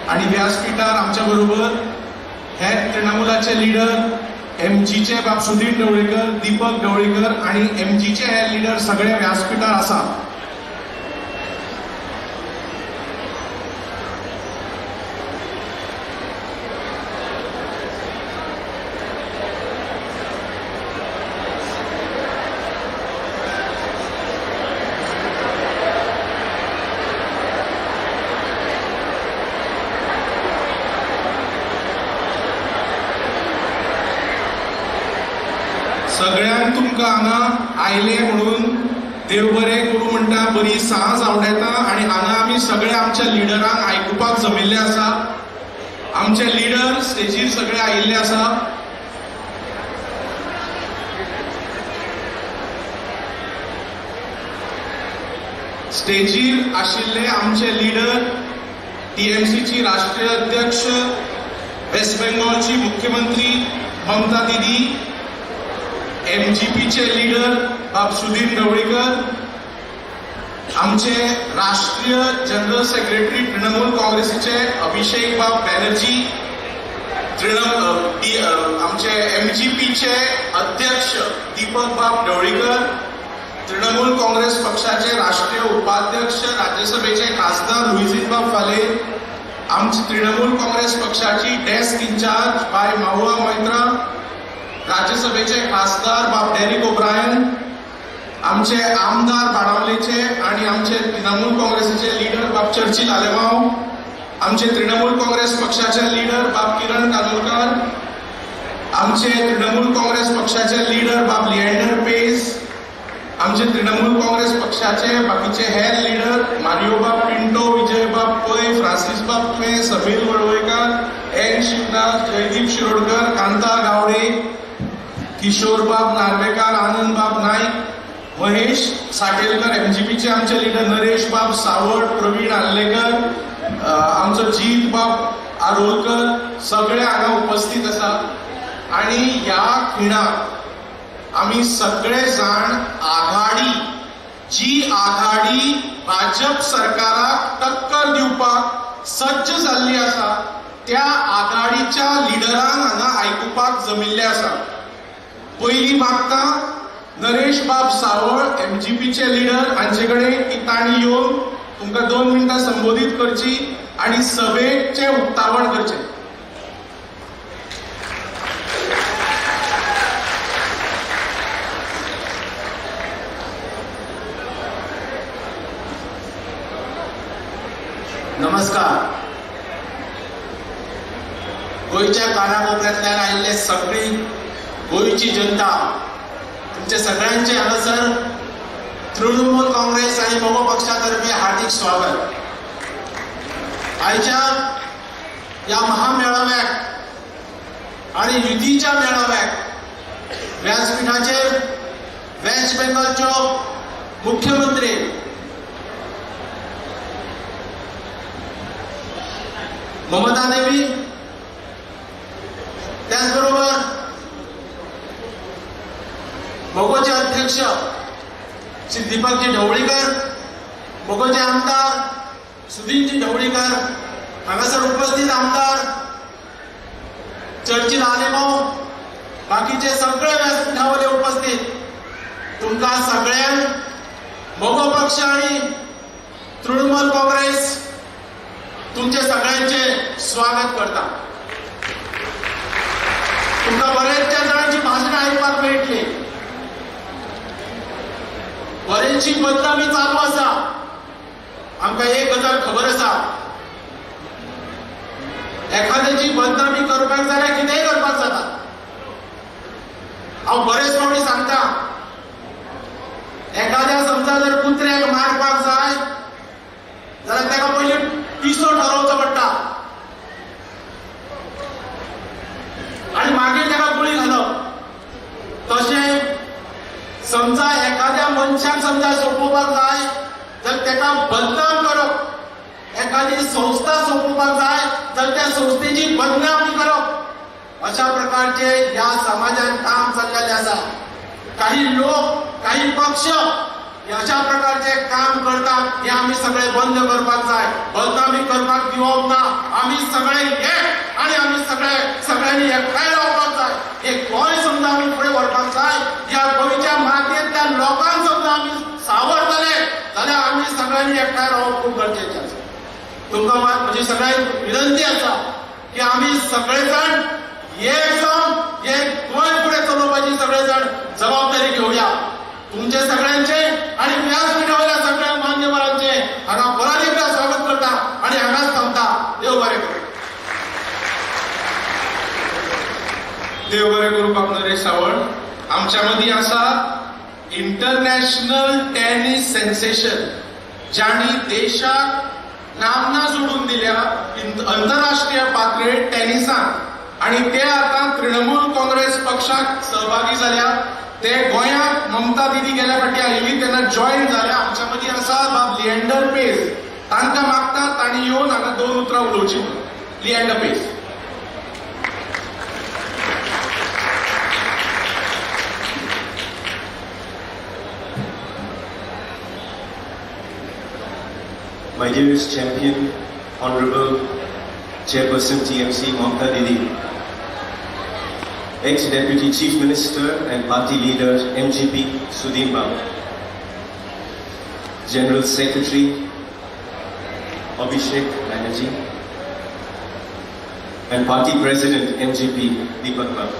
आणि व्यासपीठार आमच्या बरोबर हेर तृणमूलाचे लिडर एमजीचे बाब सुधीर ढवळीकर, दीपक ढवळीकर आणि एमजीचे हे लिडर सगळे व्यासपीठार आसा. सगळ्यांक तुमकां हांगा आयले म्हणून देव बरें करूं म्हणटा, बरी सांज आवडयता. आनी हांगा आमी सगळे आमच्या लिडरांक आयकुपाक जमिल्ले आसा. आमचे लिडर स्टेजीर सगळे आयिल्ले आसा. स्टेजीर आशिल्ले आमचे लिडर टीएमसीची राष्ट्रीय अध्यक्ष, वेस्ट बेंगॉलची मुख्यमंत्री ममता दिदी, एमजीपीचे लिडर बाब सुधीर ढवळीकर, आमचे राष्ट्रीय जनरल सेक्रेटरी तृणमूल काँग्रेसीचे अभिषेक बाब बॅनर्जी, आमचे एमजीपीचे अध्यक्ष दीपक बाब ढवळीकर, तृणमूल काँग्रेस पक्षाचे राष्ट्रीय उपाध्यक्ष राज्यसभेचे खासदार लुईझिन बाब फालेर, आमची तृणमूल काँग्रेस पक्षाची डेस्क इन्चार्ज बाय माहुआ मैत्रा, राज्यसभेचे खासदार बाब डेरिक ओब्रायन, आमचे आमदार बाणावलेचे आणि आमचे तृणमूल काँग्रेसीचे लिडर बाब चर्चिल आलेमाव, आमचे तृणमूल काँग्रेस पक्षाचे लिडर बाब किरण कानोलकर, आमचे तृणमूल काँग्रेस पक्षाचे लिडर बाब लिएंडर पेस, आमचे तृणमूल काँग्रेस पक्षाचे बाकीचे हेर लिडर मारियो बाब पिंटो, विजय बाब पै, फ्रांसीस बाब तुवे, समीर वळवयकार, एन शिवदास, जयदीप शिरोडकर, कांता गावडे, किशोर बाब नार्वेकार, आनंद बाब नाईक, महेश साटेलकर, एमजीपीचे आमचे लिडर नरेश बाब सावड, प्रवीण आर्लेकर, आमचो जीत बाब आरोलकर सगळे हांगा उपस्थित आसा. आणि ह्या खिणाक आमी सगळे जाण आघाडी, जी आघाडी भाजप सरकाराक टक्कर दिवपाक सज्ज जाल्ली आसा, त्या आघाडीच्या लिडरांक हांगा आयकुपाक जमिल्ले आसा. पयली मागता नरेश बाब सावळ, एमजीपीचे लिडर, हांचे कडेन की तांणी येवन तुमकां 2 मिनटां संबोधीत करची आणि सभेचें उक्तावण करचें. नमस्कार. गोंयच्या कानाकोपऱ्यांतल्यान आयिल्ले सगळी गोंयची जनता, तुमचे सगळ्यांचे हांगासर तृणमूल काँग्रेस आनी मगो पक्षा तर्फे हार्दिक स्वागत. आयच्या ह्या महामेळाव्याक आनी युतीच्या मेळाव्याक व्यासपीठाचेर वेस्ट बेंगॉलच्यो मुख्यमंत्री ममता देवी, त्याचबरोबर मगोचे अध्यक्ष श्री दीपकजी ढवळीकर, मगोचे आमदार सुधीरजी ढवळीकर, हांगासर उपस्थित आमदार चर्चिल आलेमाव, बाकीचे सगळे व्यासपीठावयले उपस्थित तुमकां सगळ्यांक मगो पक्ष आणि तृणमूल काँग्रेस तुमचे सगळ्यांचे स्वागत करता. तुमकां बरेचशा जाणांची भाशणां आयकपाक मेळटली, बरेचशी बदनामी चालू आसा. आमकां एक गजाल खबर आसा, एखाद्याची बदनामी करपाक जाल्यार कितेंय करपाक जाता. हांव बरेच फावटी सांगता, एखाद्या समजा जर कुत्र्याक मारपाक जाय जाल्यार ताका पयलीं पिसो ठरोवचो पडटा आनी मागीर ताका गुळी घालप. तशें समजा एखाद्या मनशाक समजा सोंपोवपाक जाय जाल्यार ताका बदनाम करप, एखादी संस्था सोंपोवपाक जाय जाल्यार त्या संस्थेची बदनामी करप, अशा प्रकारचे ह्या समाजान काम चल्लेलें आसा. काही लोक, काही पक्ष अशा प्रकारचे काम करतात, हे आमी सगळे बंद करपाक जाय. बदनामी करपाक दिवप ना. आमी सगळे एक आनी आमी सगळे सगळ्यांनी एकठांय रावपाक जाय. हे गोंय समजा आमी फुडें व्हरपाक जाय, ह्या गोंयच्या मातयेंतल्या लोकांक समजा आमी सावरतले जाल्यार आमी सगळ्यांनी एकठांय रावप खूब गरजेचें आसा. तुमकां म्हजी सगळ्यांक विनंती आसा की आमी सगळे जाण एक जावन हे गोंय फुडें चलोवपाची सगळे जाण जबाबदारी घेवया. तुमचे सगळ्यांचे आणि व्यासपीठा वयल्या सगळ्या मान्यवरांचे हांगा परत एकदा स्वागत करता आणि हांगाच थांबता. देव बरें करूं. देव बरें करूं बाब नरेश सावंत. आमच्या मदीं आसा इंटरनॅशनल टेनिस सेन्सेशन, ज्यांनी देशाक नामना जोडून दिल्या अंतरराष्ट्रीय पातळेर टेनिसान, आणि ते आतां तृणमूल काँग्रेस पक्षाक सहभागी जाल्या. ते गोंयांत ममता दिदी गेल्या फाटी आयिल्ली तेन्ना जॉयन जाल्या. आमच्या मदीं आसा बाब लिएंडर पेस. तांकां मागता तांणी येवन हांगा दोन उतरां उलोवची म्हणून. Leander Paes. My dearest champion, Honorable Chairperson TMC Mamta Didi, ex-Deputy Chief Minister and Party Leader MGP Sudin Babu, General Secretary Abhishek Banerjee, and Party President MGP Deepak Babu.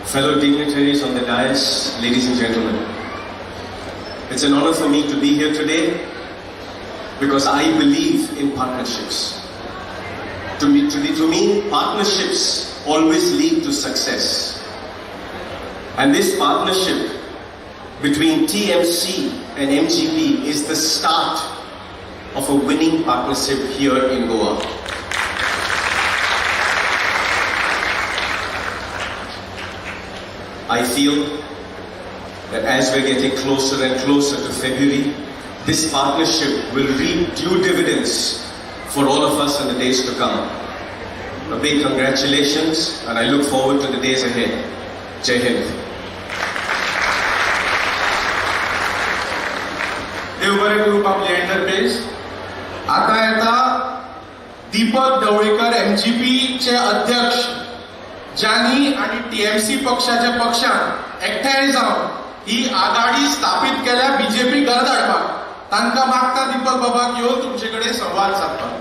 Fellow dignitaries on the dais, ladies and gentlemen, it's an honor for me to be here today because I believe in partnerships. To me, partnerships always lead to success. And this partnership between TMC and MGP is the start of a winning partnership here in Goa. I feel that as we're getting closer and closer to February, this partnership will reap due dividends for all of us in the days to come. A big congratulations, and I look forward to the days ahead. Jai Hind. देव बरें करूं बाब Leander pace. आता येता दीपक ढवळीकर, एमजीपीचे अध्यक्ष, ज्यांनी आणि TMC पक्षाच्या पक्षान एकठांय जावन ही आघाडी स्थापीत केल्या बीजेपी घरा धाडपाक. तांकां मागता दीपक बाबाक येवन तुमचे कडेन संवाद सादपाक.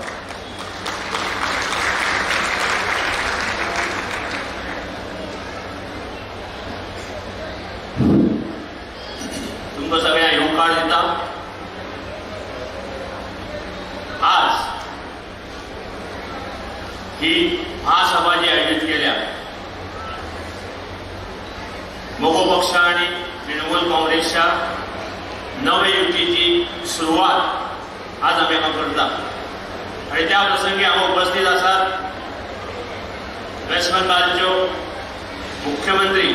तुमकां सगळ्यांक येवकार दिता. आज ही महासभा जी आयोजीत केल्या मगो पक्ष आणि तृणमूल काँग्रेसच्या नवे युतीची सुरवात आज आमी हांगा करता आणि त्या प्रसंगी हांगा उपस्थित आसात वेस्ट बंगालच्यो मुख्यमंत्री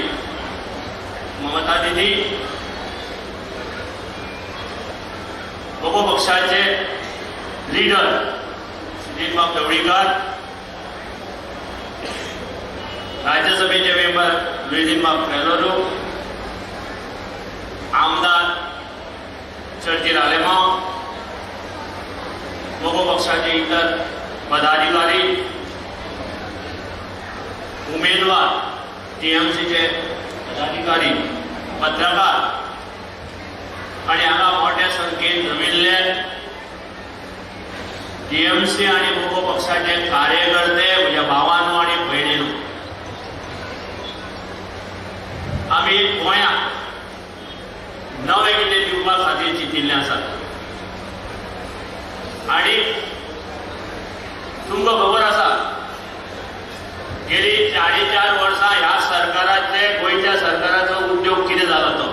ममता दिदी, मगो पक्षाचे लिडर सुधीरबाब ढवळीकर, राज्यसभेचे मेंबर लुईझिनबाब फेलोरो, आमदार चर्चिल आलेमाव, मगो पक्षाचे इतर पदाधिकारी, उमेदवार, टीएमसीचे पदाधिकारी, पत्रकार आणि हांगा मोठ्या संख्येन जमिल्ले टीएमसी आणि मगो पक्षाचे कार्यकर्ते, म्हज्या भावानो आणि भयणीनो, आमी गोंयाक नवें कितें दिवपा खातीर चिंतिल्लें आसा. आणि तुमकां खबर आसा, गेली 4.5 वर्सां ह्या सरकाराचे, गोंयच्या सरकाराचो उद्योग कितें जाला तो,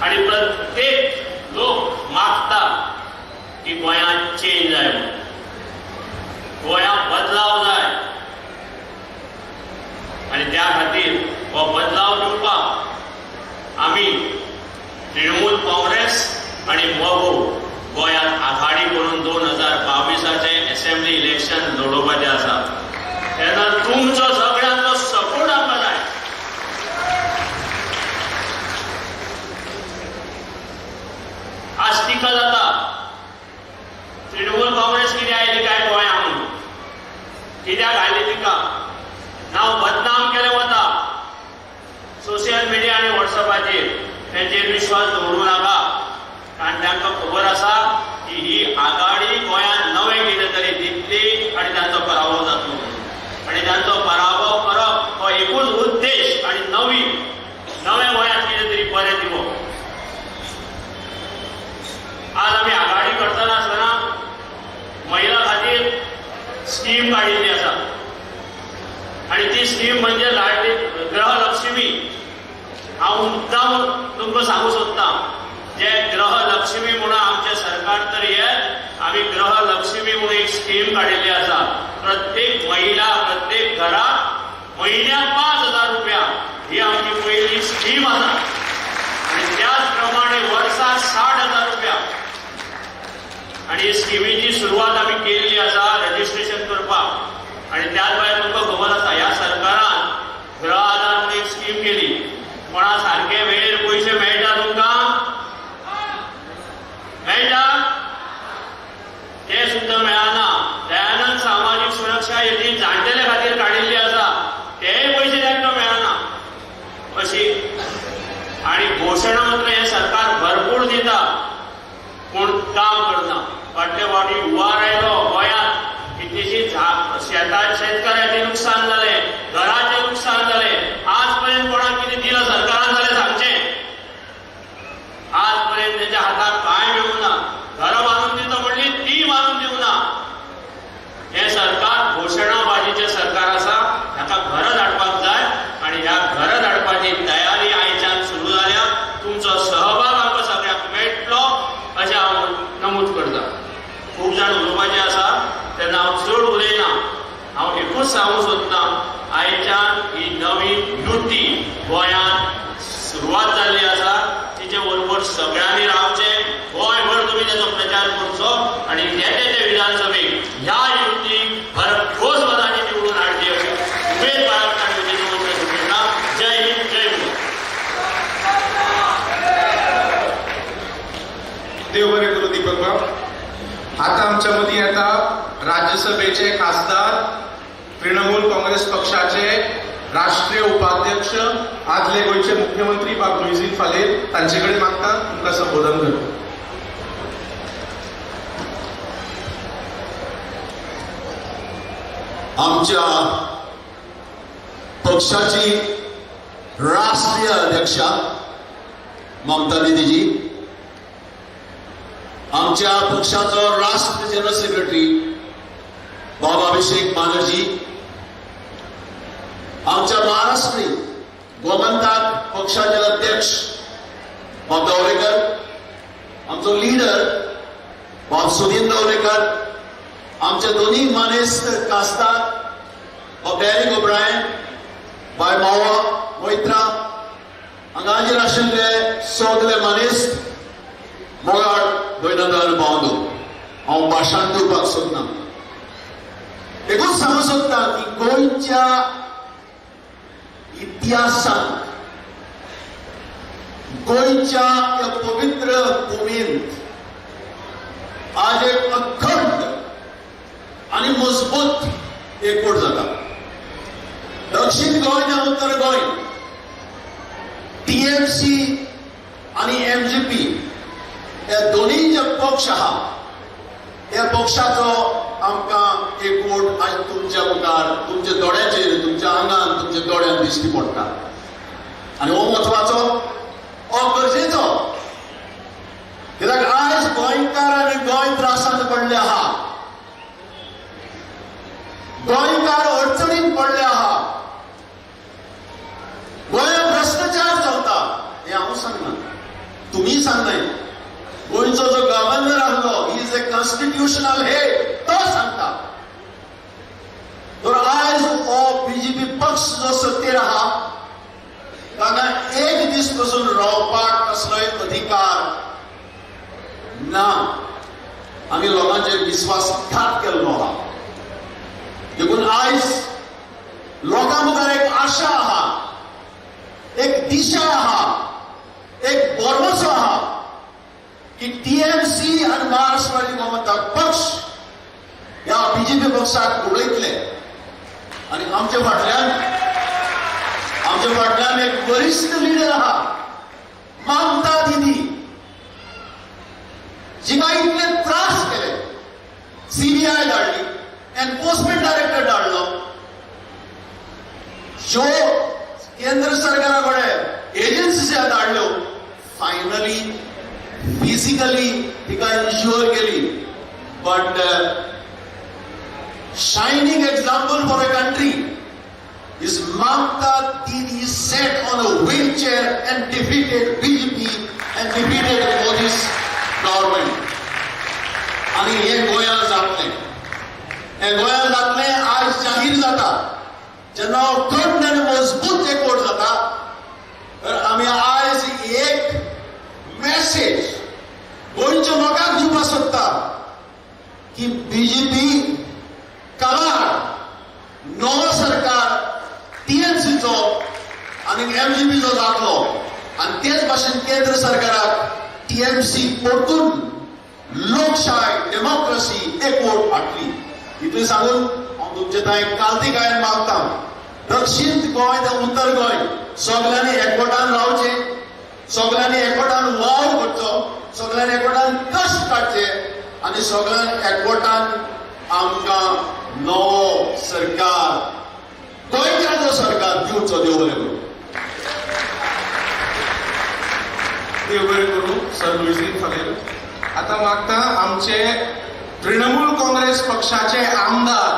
आणि प्रत्येक लोक मागता की गोंयांत चेंज जाय म्हणून, गोंयांत बदलाव जाय. आणि त्या खातीर हो बदलाव दिवपाक आमी तृणमूल काँग्रेस आणि मगो गोंयांत आघाडी करून 2022आचें एसेंब्ली इलेक्शन लडोवपाचें आसा. तेन्ना तुमचो सगळ्यांचो सपोर्ट आमकां जाय. आज टिका जाता, तृणमूल काँग्रेस कितें आयली काय. विश्वास दवरूं नाका, कारण तांकां खबर आसा की ही आघाडी गोंयांत नवें कितें तरी दितली आनी तांचो पराभव जातलो म्हणून. आनी तांचो पराभव करप हो एकूच उद्देश आनी नवी नव्या गोंयांत कितें तरी बरें दिवप. आज आमी आघाडी करतना आसतना महिला खातीर स्कीम काडिल्ली आसा आनी ती स्कीम म्हणजे लाडली गृहलक्ष्मी. हांव मुद्दाम तुमकां सांगूंक सोदतां, जे गृहलक्ष्मी म्हणून आमचें सरकार तर येत, आमी गृहलक्ष्मी म्हणून एक स्कीम काडिल्ली आसा. प्रत्येक महिला, प्रत्येक घराक म्हयन्याक 5,000 रुपया, ही आमची पयली स्कीम आसा. आनी त्याच प्रमाणे वर्साक 60,000 रुपया. आनी ही स्किमीची सुरवात आमी केल्ली आसा रजिस्ट्रेशन करपाक. आनी त्याच भायर तुमकां खबर आसा, ह्या सरकारान गृह आधार म्हणून एक स्कीम केली. कोणा सारके वेळेर पयशे मेळटा तुमकां? मेळटा? ते सुद्दां मेळना. दयानंद सामाजीक सुरक्षा येवजण जाणटेले खातीर काडिल्ली आसा, तेय पयशे तांकां मेळना अशी. आनी घोशणा मात्र हें सरकार भरपूर दिता, पूण काम करना. फाटले फावटी हुंवार आयलो गोंयांत, कितलीशी शेतां, शेतकऱ्याचें नुकसान जालें, घराचें नुकसान जालें. आज पर्यंत कोणाक कितें दिलां सरकारान जाल्यार सांगचें. आज पर्यंत तेच्या हाताक कांय मेळूं ना. घरां बांदून दिता म्हणली, ती बांदून दिवं ना. हें सरकार घोशणाबाजीचें सरकार आसा. हाका घरां धाडपाक जाय आनी ह्या घरां धाडपाची तयारी आयच्यान सुरू जाल्या. तुमचो सहभाग आमकां सगळ्यांक मेळटलो अशें हांव नमूद करता. खूब जाण उलोवपाचें आसा, तेन्ना हांव चड उलयना. हांव एकूच सांगूंक सोदतां, आयच्यान ही नवी युती गोंयांत सुरवात जाल्ली आसा, तिचे बरोबर सगळ्यांनी रावचें. गोंयभर तुमी तेचो प्रचार करचो आनी येते ते विधानसभेक ह्या युतीक भरघोस मतांनी निवडून हाडची अशी उमेद बाळगता. तुमच्या शुभेच्छा. जय हिंद, जय गोवा. देव बरें करूं दीपक बाब. आता आमच्या मदीं येता राज्यसभेचे खासदार, तृणमूल काँग्रेस पक्षाचे राष्ट्रीय उपाध्यक्ष, आदले गोंयचे मुख्यमंत्री बाब लुईझीन फालेर. तांचे कडेन मागता तुमकां संबोधन करपाक. आमच्या पक्षाची राष्ट्रीय अध्यक्षा ममता दिदीजी, आमच्या पक्षाचो राष्ट्रीय जनरल सेक्रेटरी बाबा अभिषेक बानर्जी, आमच्या महाराष्ट्री गोमंतक पक्षाचे अध्यक्ष बाब दवरेकर, आमचो लिडर बाब सुदीन दवरेकर, आमचे दोन्ही मानेस्त खासदार बाब डॅरिक ओब्रायन, बाय मावा मोहित्रा, हांगा हाजीर आशिल्ले सगळे मानेस्त, मोगाळ भयनंदन भावंदो, हांव भाशण दिवपाक सोदना. एकूच सांगूंक सोदता की गोंयच्या इतिहासांत, गोंयच्या ह्या पवित्र भुमींत आज एक अखंड आनी मजबूत एकवट जाता. दक्षिण गोंय आनी उत्तर गोंय, टीएमसी आनी एमजीपी हे दोनूय जे पक्ष आहा, त्या पक्षाचो आमकां एकवट आज तुमच्या मुखार, तुमच्या दोळ्याचेर, तुमच्या आंगान, तुमच्या दोळ्यान दिश्टी पडटा. आनी हो म्हत्वाचो, हो गरजेचो, कित्याक आयज गोंयकार आनी गोंय त्रासांत पडले आहा, गोंयकार अडचणीन पडले आहा, गोंयांत भ्रश्टाचार चलता हें हांव सांगना, तुमी सांगनाय. गोंयचो जो गव्हर्नर आहलो, he is a constitutional head, तो सांगता. तर आयज हो बीजेपी पक्ष जो सत्तेर आहा, ताका एक दीस पसून रावपाक कसलोय अधिकार ना. आमी लोकांचेर विस्वासघात केल्लो आहा. देखून आयज लोकां मुखार एक आशा आहा, एक दिशा आहा, एक भरवसो आहा की टीएमसी आनी महाराष्ट्रवादी गोमंतक पक्ष ह्या बीजेपी पक्षाक उडयतले. आनी आमच्या फाटल्यान एक वरिश्ठ लिडर आहा, ममता दिदी जिका इतले त्रास केले, सीबीआय धाडली, एनफोर्समेंट डायरेक्टर धाडलो, ज्यो केंद्र सरकारा कडेन एजन्सी धाडल्यो, फायनली फिजिकली तिका इन्श्युअर केली. But shining example for a country is Mamta Didi sat on a wheelchair and defeated BJP and defeated Modi's government. आणि हे गोंयांत जातलें, हे गोंयांत जातलें. आयज जाहीर जाता, जेन्ना घट्ट आनी मजबूत एकवट जाता, तर आमी आयज एक मॅसेज गोंयच्या लोकांक दिवपाक सोदता की बीजेपी काबार, नवो सरकार टीएमसीचो आनी एमजीपीचो जातलो. आनी तेच भाशेन केंद्र सरकाराक टीएमसी परतून लोकशाय, डेमोक्रसी, एकवट हाडली. इतलें सांगून हांव तुमचे थंय कालतीकायेन मागता, दक्षीण गोंय ते उत्तर गोंय सगल्यांनी एकवटान रावचें, सगल्यांनी एकवटान वावर करचो, सगल्यांनी एकवटान कश्ट काडचे आनी सगळ्यांनी एकवटान आमकां नवो सरकार, गोंयकाराचो सरकार दिवचो. देव बरें करूं. देव बरें करूं सर लुईझीन फालेर. आतां मागता आमचे तृणमूल काँग्रेस पक्षाचे आमदार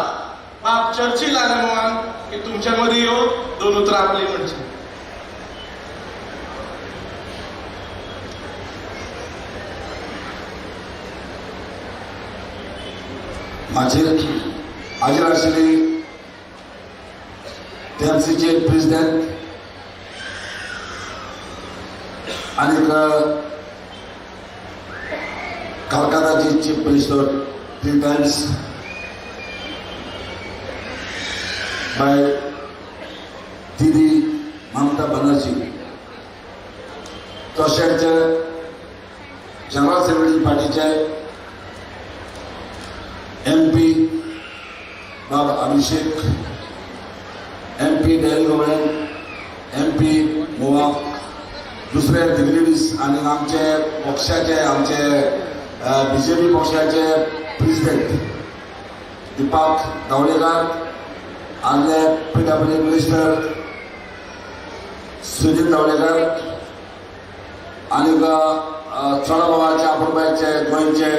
बाब चर्चिल आलेमोवान की तुमच्या मदीं येवन दोन उतरां आपली म्हणची. हाजेर हाजीर आशिल्ली टीएमसीचे प्रेसिडेंट आनीक कलकत्ताचे chief minister three times by Didi Mamata Banerjee, तशेंच जनरल सेक्रेटरी पार्टीचे एम पी बाब अभिषेक, एम पी डेल गवळेन, एम पी गोवा, दुसरे दिग्निटीज आनी आमचे पक्षाचे, आमचे बीजेपी पक्षाचे प्रेसिडेंट दीपक दावळेकर, आदले P W minister Sudin Dhavalikar आनीक चोडा बाबाचे अपुरबायचे गोंयचे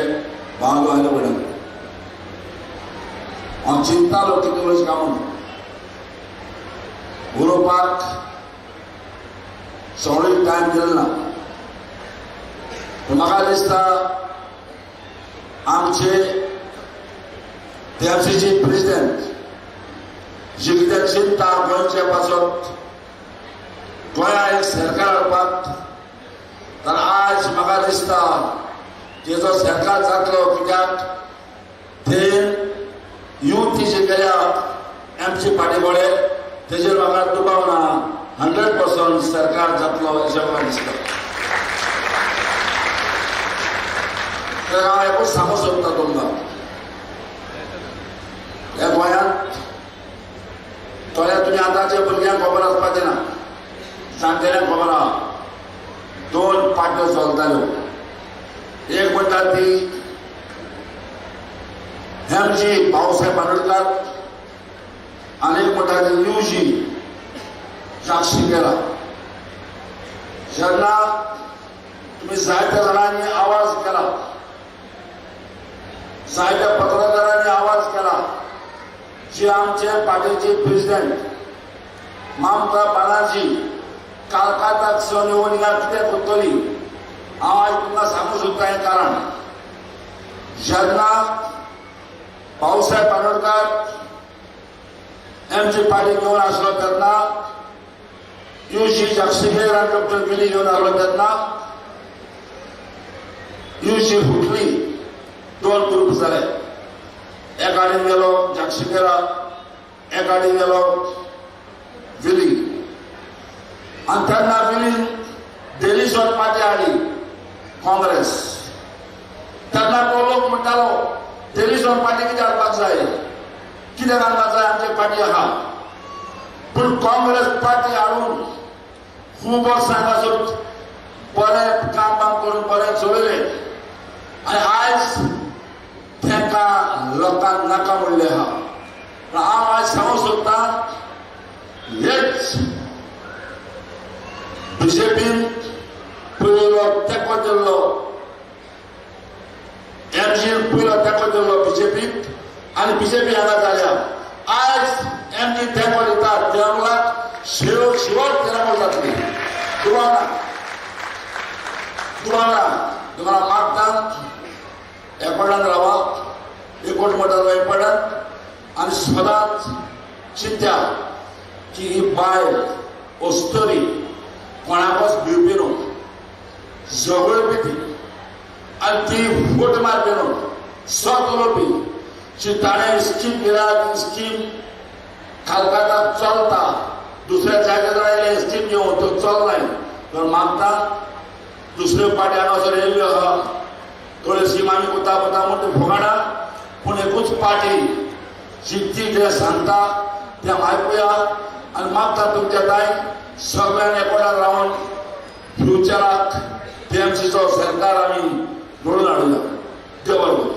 भाव आयले वडील. हांव चिंतालो कितें उलोवचें काय म्हणून. उलोवपाक सगळी टायम दिलो ना, पूण म्हाका दिसता आमचे टीएमसीचे प्रेसिडेंट जे कितें चिंता गोंयचे पासत, गोंया एक सरकार हाडपाक, तर आयज म्हाका दिसता तेजो सरकार जातलो, कित्याक ते युती जी केल्या एमसी पार्टी कडेन, तेजेर म्हाका दुबाव ना, 100% सरकार जातलो अशें म्हाका दिसता. तर हांव एकूच सांगूंक सोदता तुमकां, ह्या गोंयांत थोड्या तुमी आतांच्या भुरग्यांक खबर आसपाचें ना, जाणटेल्यांक खबर आहा, दोन पार्ट्यो चलताल्यो. एक म्हणटा ती एमजी भाऊसाहेब बांदोडकर आनी एक म्हणटा ती यूजी साक्षी केला. जेन्ना तुमी जायत्या जाणांनी आवाज केला, जायत्या पत्रकारांनी आवाज केला, जे आमचे पार्टीचे प्रेसिडेंट ममता बानर्जी कलकत्ताक सावन येवन हिंगा कितें करतली, हांव आयज तुमकां सांगूंक सोदता हें कारण. जेन्ना भाऊसाहेब बांदोडकर एमची पार्टी घेवन आसलो तेन्ना, युजी जाक्षीकर आनी डॉक्टर विली घेवन आसलो तेन्ना युजी फुटली, दोन ग्रुप जाले. एकाडीन गेलो जाक्षीकेरा, एकाडीन गेलो विली. आनी तेन्ना विलीन दिल्ली सोड पार्टी हाडली काँग्रेस. तेन्ना तो लोक म्हणटालो दिल्ली सोड पार्टी कितें हाडपाक जाय, कितें घालपाक जाय, आमची पार्टी आहा. पूण काँग्रेस पार्टी हाडून खूब वर्सां हांगासर बरें काम बाम करून बरें चलयलें आनी आयज तांकां लोकांक नाका म्हणलें आहा. पूण हांव आयज सांगूंक सोदतां, हेच बीजेपीन पयलो तेंको दिल्लो, एमजीन पयलो तेंको दिल्लो बीजेपीक आनी बीजेपी हांगा जाल्या. आयज एमजी तेंको दिता तृणमूलाक, शेवट शेवट तृणमूल जातली. तुम्हाला तुम्हाला तुम्हाला मागता एकवटान रावा, एकवट मतान इम्पॉर्टंट आनी सदांच चिंत्या की ही बायल अस्तरी कोणाकच भिवपी न्हू, झगडपी ती आनी ती फट मारपी न्हू, सत उलोवपी. जी ताणें स्कीम दिल्या ती स्कीम खालकाता चलता, दुसऱ्या जाग्यार आयले स्कीम घेवन तो चलनाय. तर मागता दुसऱ्यो पार्टी हांगासर येयल्ल्यो आहा, थोड्यो स्कीम आमी कोता कोता म्हूण त्यो फकाणां, पूण एकूच पार्टी जी ती कितें सांगता तें आयकुया आनी मागता तुमच्या ताय सगळ्यांनी एकवटान रावन फ्युचराक टीएमसीचो सरकार आमी घडोवन हाडुया. देव बरें करूं.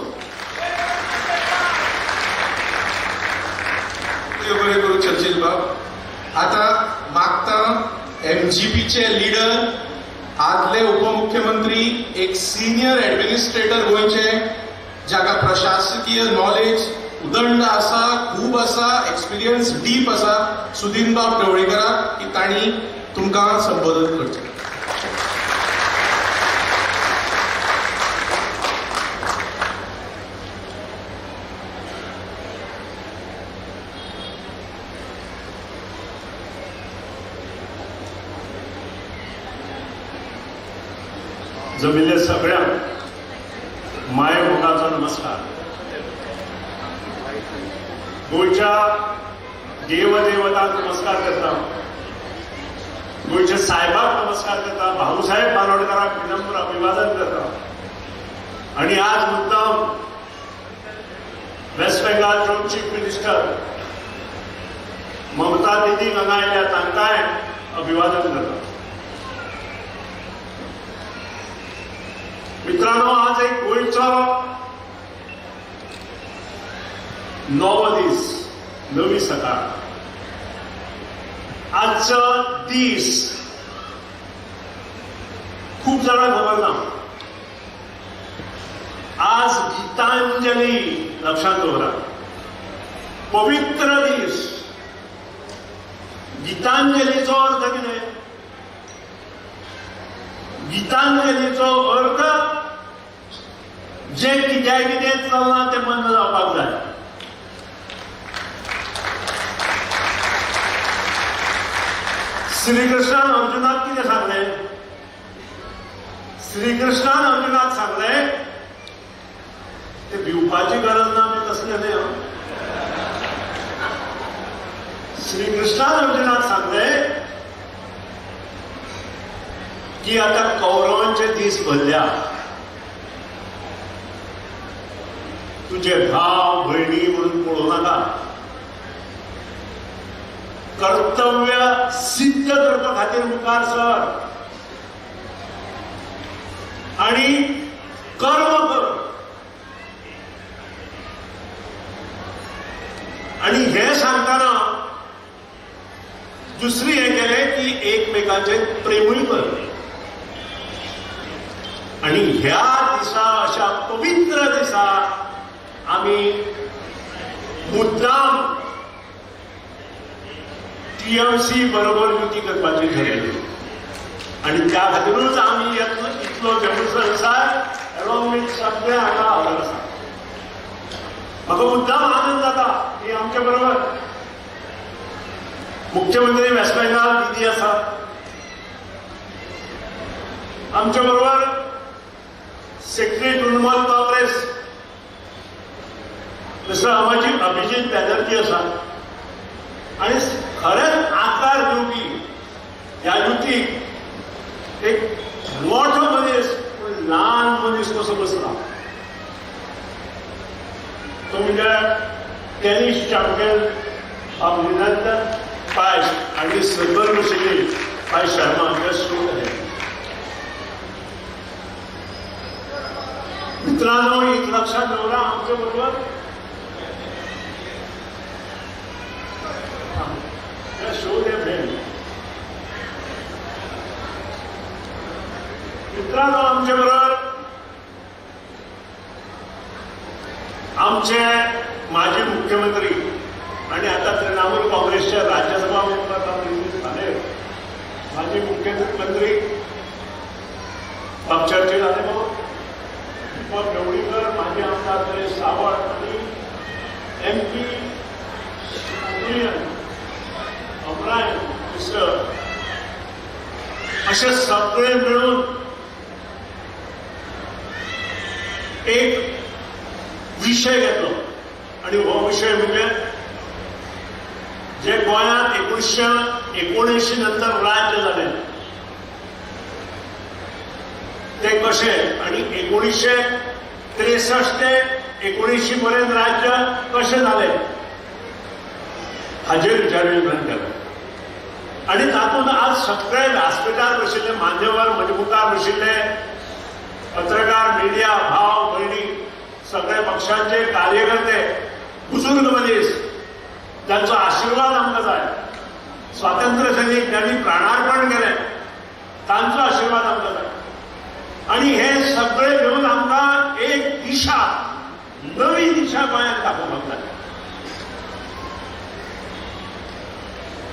देव बरें करूं चर्चिल बाब. आतां मागता एमजीपीचे लिडर, आदले उपमुख्यमंत्री, एक सिनियर एडमिनिस्ट्रेटर गोंयचे, जाका प्रशासकीय नॉलेज उदंड आसा, खूब आसा, एक्सपिरियन्स डीप आसा, सुदीन बाब ढवळीकराक की तांणी तुमकां संबोधन करचें. जमिल्ल्या सगळ्यांक माय मोगाचो नमस्कार. गोंयच्या देवदेवतांक नमस्कार करता, गोंयच्या साहेबाक नमस्कार करता, भाऊसाहेब बांदोडकराक विनम्र अभिवादन करता. आनी आज मुद्दाम वेस्ट बेंगालच्यो चीफ मिनिस्टर ममता दिदी हांगा आयल्या, तांकांय अभिवादन करता. मित्रांनो, आज एक गोंयचो नवो दीस, नवी सकाळ. आजचो दीस खूब जाणांक खबर ना. आज गीतांजली, लक्षात दवरा, पवित्र दीस. गीतांजलीचो अर्थ कितें? गीतांजलीचो अर्थ जे कित्याक कितें चल्लां तें बंद जावपाक जाय. श्रीकृष्णान अर्जुनाक कितें सांगलें? श्रीकृष्णान अर्जुनाक सांगलें, ते भिवपाची गरज ना, मी तसलें न्हय. श्रीकृष्णान अर्जुनाक सांगलें की आता कौरवांचे दीस भरल्या, तुझे भाव भयणी म्हणून पळोवं नाका, कर्तव्य सिद्ध करपा खातीर मुखार सर आणि कर्म कर. आणि हे सांगताना दुसरी हे केलें की एकमेकांचेर प्रेमूय कर. आणि ह्या दिसा, अशा पवित्र दिसा आमी मुद्दाम टीएमसी बरोबर युती करपाची ठरयली आणि त्या खातीरूच आमी इतलो जनसंसार अलॉंग विथ सगळे हांगा हजर आसा. म्हाका मुद्दाम आनंद जाता की आमच्या बरोबर मुख्यमंत्री वेस्ट बेंगाल दिदी आसा, आमच्या बरोबर सेक्रेटरी तृणमूल काँग्रेस मिस्टर अभिजीत बॅनर्जी आसा. आणि खरेंच आकार दिवपी ह्या युतीक एक मोठो मनीस, पूण ल्हान मनीस कसो बसला, तो म्हणजे टेनिस चॅम्पियन अभिनंदन पायस आणि सकयल बशिल्ली पाय शर्मा हे सूट आहे. मित्रांनो, एक लक्षात दवरा, आमचे बरोबर शो दे फ्रेंड. मित्रांनो, आमचे बरोबर आमचे माजी मुख्यमंत्री आणि आता तृणमूल काँग्रेसच्या राज्यसभा मेंबर झाले माजी मुख्यमंत्री बाब चर्चेत आले भाऊ दीपक ढवळीकर, माजी आमदार नरेश सावंत आणि एमपी अमरायन मिश्र असे सगळे मिळून एक विशय घेतलो आणि हो विशय म्हणजे जे गोंयांत 1979 नंतर राज्य जालें ते कशें आणि 1963 ते 79 पर्यंत राज्य कशें जालें हाजेर विचार विमर्श केलो. आणि तातूंत आज सगळे व्यासपिठार बशिल्ले मान्यवर, म्हजे मुखार बशिल्ले पत्रकार, मिडिया भाव भयणी, सगळे पक्षांचे कार्यकर्ते, बुजुर्ग मनीस ज्यांचो आशीर्वाद आमकां जाय, स्वातंत्र्य सैनिक ज्यांनी प्राणार्पण केलें तांचो आशीर्वाद आमकां जाय. आणि हे सगळे घेवन आमकां एक दिशा, नवी दिशा गोंयांत दाखोवपाक जाय.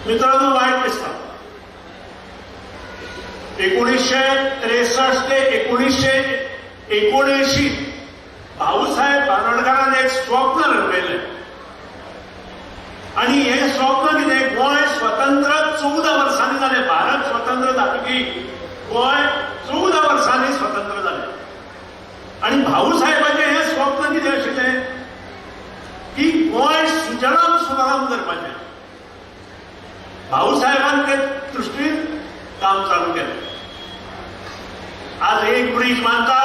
मित्रांनो, वायट दिसता 1963 ते 1979 भाऊसाहेब बांदोडकारान एक स्वप्न रंगयलें आणि हे स्वप्न कितें, गोंय स्वतंत्र 14 वर्सांनी जालें. भारत स्वतंत्र जातकीर गोंय 14 वर्सांनी स्वतंत्र जालें. आणि भाऊसाहेबाचें हें स्वप्न कितें आशिल्लें की गोंय सुजलाम सुफलाम करपाचें. भाऊसाहेबान ते दृश्टीन काम चालू केलें. आज एक ब्रीज बांदता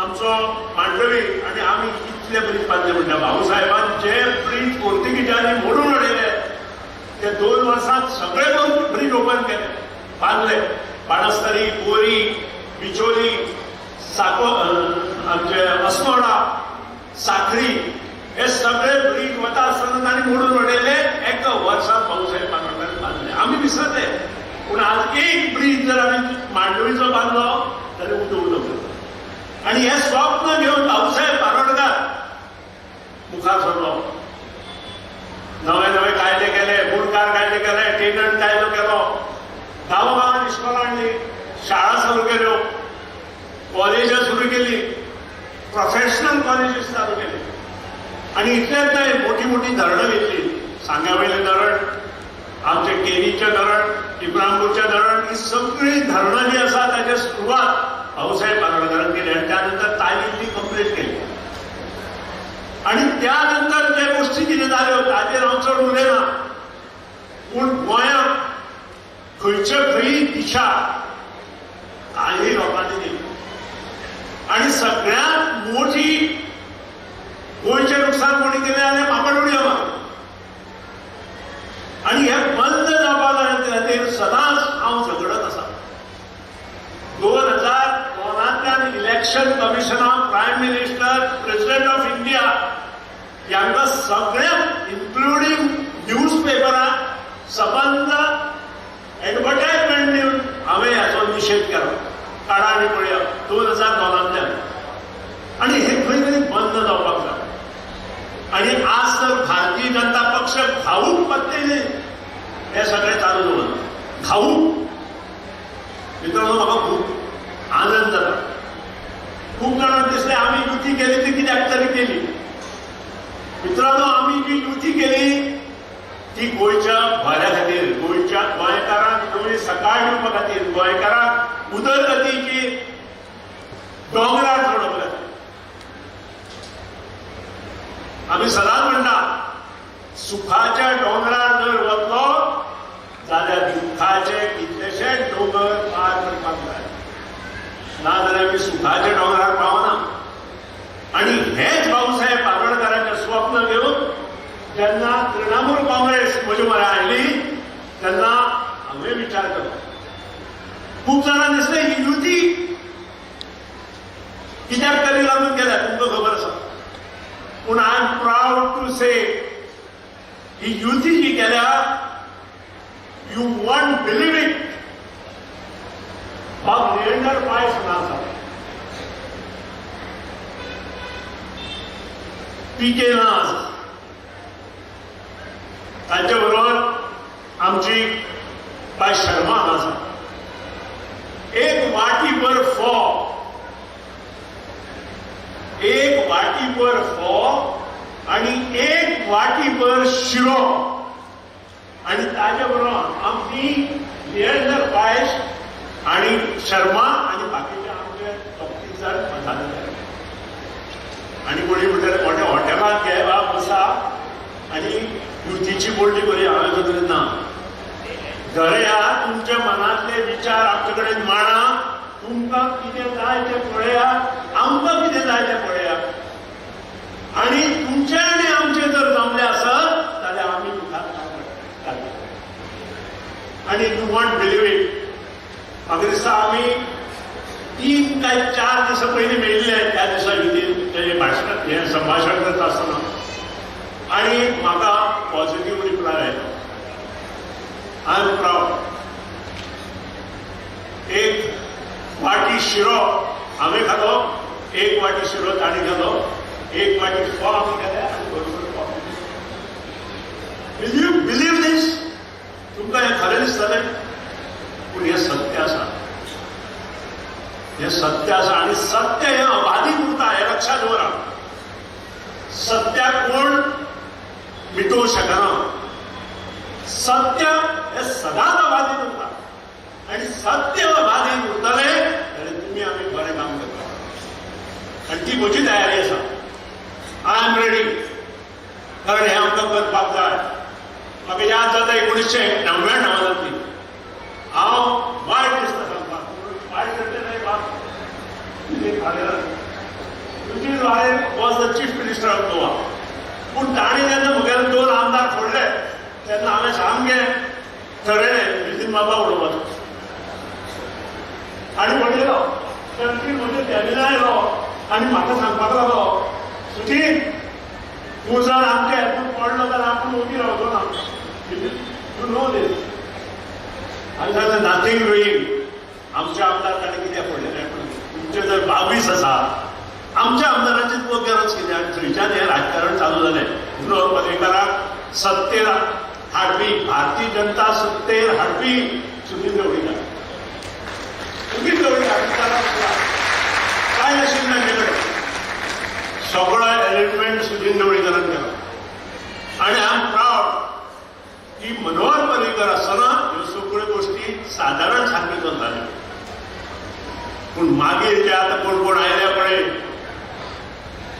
आमचो मांडवी आणि आमी कितले ब्रीज बांदले म्हणटा, भाऊसाहेबान जे ब्रीज पोर्तुगीजांनी मोडून उडयले ते 2 वर्सांत सगळे ब्रीज ओपन केले, बांदले. बाणस्तरी, बोरी, बिचोली, साको, आमचे अस्नोडा, साखळी हे सगळे ब्रीज वता आसतना तांणी मोडून उडयले. एका वर्सांत भाऊसाहेब बांदोडकारान बांदले. आमी विसरले, पूण आज एक ब्रीज जर आमी मांडवीचो बांदलो जाल्यार उदक उदक. आणि हे स्वप्न घेवन भाऊसाहेब बांदोडकार मुखार सरलो. नवे नवे कायदे केले, मुंडकार कायदे केले, टेनंट कायदो केलो, गांवागांवांनी इस्कोलां हाडली, शाळा सुरू केल्यो, कॉलेजां सुरू केली, प्रोफेशनल कॉलेजीस चालू केली. आणि इतलेंच न्हय, मोठी मोठी धरणां घेतली. सांग्यावयलें धरण, आमचें केरीचें धरण, इब्रामपूरचें धरण, ही सगळीं धरणां जी आसा ताची सुरवात भाऊसाहेब बांदोडकारान केली आणि त्यानंतर तालीम ती कंप्लीट केली. आणि त्यानंतर जे गोष्टी कितें जाल्यो ताचेर हांव चड उलयना, पूण गोंयांत खंयचे खंय दिशा काही लोकांनी दिली. आणि सगळ्यांत मोठी गोंयचें नुकसान कोणी केलें जाल्यार बाबडोडया मारून. आणि हे बंद जावपा जाय खातीर सदांच हांव झगडत आसा. 2002 इलेक्शन कमिशनाक prime minister, president of India ह्यांकां सगळ्यांक इन्क्लुडींग न्यूज पेपरां सबंद एडवर्टायजमेंट दिवन हांवें हाचो निशेध केलो. काडा आनी पळया 2002. आनी हे खंय तरी बंद जावपाक जाय. आनी आज तर भारतीय जनता पक्ष घाऊक पत्ते हे सगळें चालू दवरलां. घाऊक मित्रांनो, म्हाका खूब आनंद जाता. खूब जाणांक दिसलें आमी युती केली ती कित्याक तरी केली. मित्रांनो, आमी जी युती केली ती गोंयच्या बऱ्या खातीर, गोंयच्या गोंयकारांक नवी सकाळ दिवपा खातीर, गोंयकारांक उदरगतीची दोंगरार चडोवपा खातीर. आमी सदांच म्हणटा, सुखाच्या दोंगरार जर वतलो जाल्यार दुःखाचे कितलेशे दोंगर पार करपाक जाय, नाजाल्यार आमी सुखाच्या दोंगरार पावना. आणि हेच भाऊसाहेब बांदोडकारांचें स्वप्न घेवन जेन्ना तृणमूल काँग्रेस म्हजे म्हऱ्या आयली तेन्ना हांवें विचार केलो. खूब जाणांक दिसलें ही युती कित्याक तरी लागून गेल्या तुमकां खबर आसा. पूण I am proud to say ही युती जी केल्या, you won't believe it. बाब लिएंडर पायस ना आसा, पी के ना आसा, तांच्या बरोबर आमची बाय शर्मा आसा. एक वाटीभर फोव, एक वाटीभर फोव आणि एक वाटीभर शिरो आणि ताजे बरोबर आमची लिएंडर पायस आणि शर्मा आणि बाकीचे आमचे 32 जाण मसाले. आणि कोणी म्हणटाले मोठ्या हॉटेलांत घे बा बसा आणि युतीची बोलणी बरी. हांवें सांगलें ना, धरया तुमच्या मनातले विचार आमचे कडेन मांडा, तुमकां कितें जाय तें पळया, आमकां कितें जाय तें पळया आणि तुमचे आनी आमचे जर जमले आसत जाल्यार आमी मुखार घालतले. आनी you won't believe it, म्हाका दिसता आमी 3 काय 4 दिसां पयलीं मेळिल्ले त्या दिसा युती तेजें भाशण हें संभाशण करता आसतना आनी म्हाका पॉझिटीव रिप्लाय आयलो. I am proud. एक वाटी शिरो हांवें खालो, एक वाटी शिरो तांणी खालो, एक वाटी फोव आमी खाले आनी बरोबर coffee. Will you believe this? तुमकां हें खरें दिसतलें, पूण हें सत्य आसा, हें सत्य आसा आनी सत्य हें अबाधीत उरता हें लक्षात दवरा. सत्याक कोण मिटोवंक शकना, सत्य हें सदांच अबाधीत उरता आनी सत्य अबाधीत उरतलें जाल्यार तुमी आमी बरें काम करता आनी ती म्हजी तयारी आसा. I am ready, कारण हें आमकां करपाक जाय. म्हाका याद जाता 1999 हांव वायट दिसता सांगपाक, वायट करचें न्हय बाब, Luzino Valero was the chief minister of Goa. पूण ताणें जेन्ना म्हगेले 2 आमदार फोडले तेन्ना हांवें सामकें ठरयलें लुईझीन बाबा उडोवपाचो आनी म्हणलेलो शंकीर म्हजे कॅबिना आयलो आनी म्हाका सांगपाक लागलो, सुधीर तूं जर आमच्या हेतून पडलो जाल्यार आपूण ओगी रावचो ना, you know these. आनी सांगलें नथींग डुईंग, आमचे आमदार ताणें कित्याक फोडले काय, तुमचे जर 22 आसा आमच्या आमदारांची तुका गरज कितें. आनी थंयच्यान हें राजकारण चालू जालें. मनोहर पर्रीकाराक सत्तेर हाडपी, भारतीय जनता सत्तेर हाडपी सुधीर ढवळीकर. सुधीर ढवळीकर काय नाशिल्लें तांचे कडेन, सगळो अरेंजमेंट सुधीर ढवळीकरान केलो. आनी I am proud की मनोहर पर्रीकर आसतना ह्यो सगळ्यो गोश्टी सादारण सारक्यो चलताल्यो. पूण मागीर जे आतां कोण कोण आयले पळय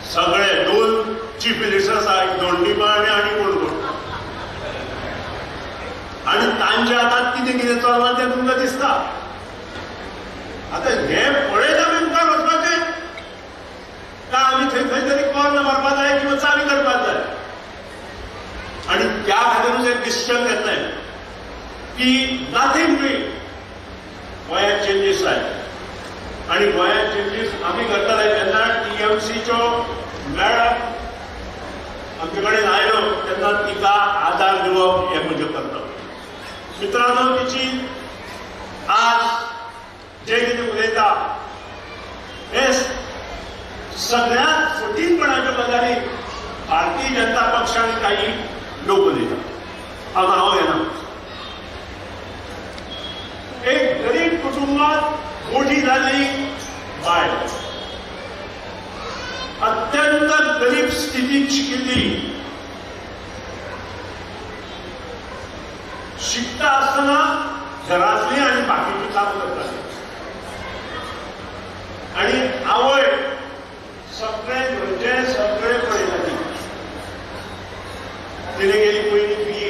सगळे 2 चीफ मिनिस्टर आसा, एक दोंडीबा आनी कोण कोण, आनी तांच्या हातांत कितें कितें चल्लां तें तुमकां दिसता. आतां हें पळयत आमी मुखार वचपाचें काय आमी थंय खंय तरी कॉर्न मारपा जाय किंवा चावी करपाक जाय. आनी त्या खातीरूच एक डिसिजन घेतलें की नथींग डुईंग, गोंयांत चेंजीस जाय आनी गोंयांत चेंजीस आमी करतले. जेन्ना टीएमसीच्यो मॅडम आमचे कडेन आयलो तेन्ना तिका आदार दिवप हें म्हजें कर्तव्य. मित्रांनो, तिची आज जे कितें उलयता हे सगळ्यात फटींगपणाच्यो गजाली भारतीय जनता पक्ष आनी काही लोक उलयता. हांव नांव घेना. एक गरीब कुटुंबात मोठी जाल्ली बायल, अत्यंत गरीब स्थितीत शिकिल्ली, शिकता आसतना घरांतली आनी बाकीची काम करताली आनी आवय सगळे घरचे सगळे पळयताली. तिणे गेली पयली बी ए,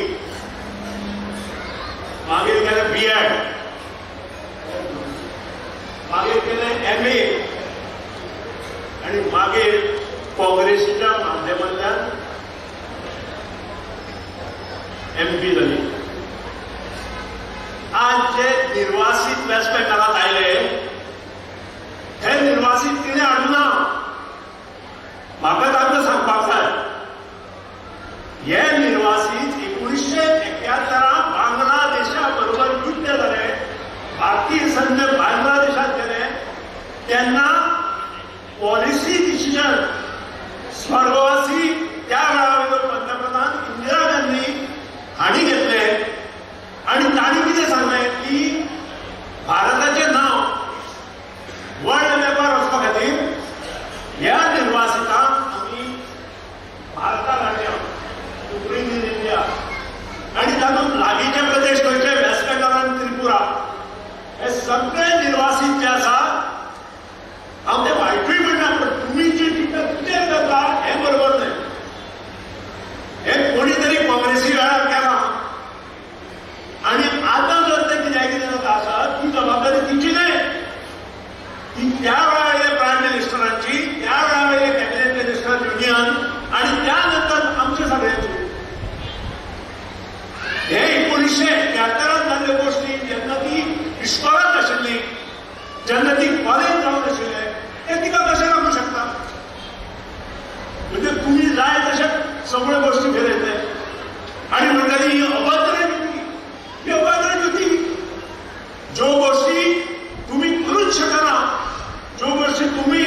मागीर गेले बी एड, मागीर केलें एम ए आनी मागीर काँग्रेसीच्या माध्यमांतल्यान एम पी जाली. आज जे निर्वासित वेस्ट बेंगालात आयले हे निर्वासित निर्वासीत तिणें हाडूना. म्हाका तांकां सांगपाक जाय, हे निर्वासीत 1971 बांगलादेशा बरोबर युद्ध जालें, भारतीय सैन्य बांगलादेशात गेले तेन्ना पॉलिसी डिसिजन स्वर्गवासी त्या वेळावयलो पंतप्रधान इंदिरा गांधी हांणी घेतले आनी तांणी कितें सांगलें की भारताचें नांव वर्ल्ड मॅपार वचपा खातीर ह्या निर्वासितांक आमी भारताक हाडया, टू ब्रिंग इन इंडिया. आनी तातूंत लागींचे प्रदेश खंयचे, वेस्ट बेंगाल आनी त्रिपुरा, हे सगळे निर्वासीत जे आसा, हांव ते वायटूय म्हणना, पण तुमी जे चिंतता कितें करता हें बरोबर न्हय. हें कोणी तरी काँग्रेसी वेळार केलां आनी आतां जर तें कित्याक कितें जाता आसा ती जबाबदारी तिची न्हय, ती त्या वेळावयले प्रायम मिनिस्टरांची, त्या वेळावयले कॅबिनेट मिनिस्टर युनियन आनी त्या नंतर आमचे सगळ्यांची. हे 1971 जाल्ल्यो गोश्टी जेन्ना ती इश्कोलांत आशिल्ली, जेन्ना ती कॉलेज जावन आशिल्ले, ते तिका कशें लागूं शकता? म्हणजे तुमी जाय तशें सगळ्यो गोश्टी फिरयतले आनी म्हणटली ही अभद्र युती, ही अभद्र युती. ज्यो गोश्टी तुमी करूच शकना, ज्यो गोश्टी तुमी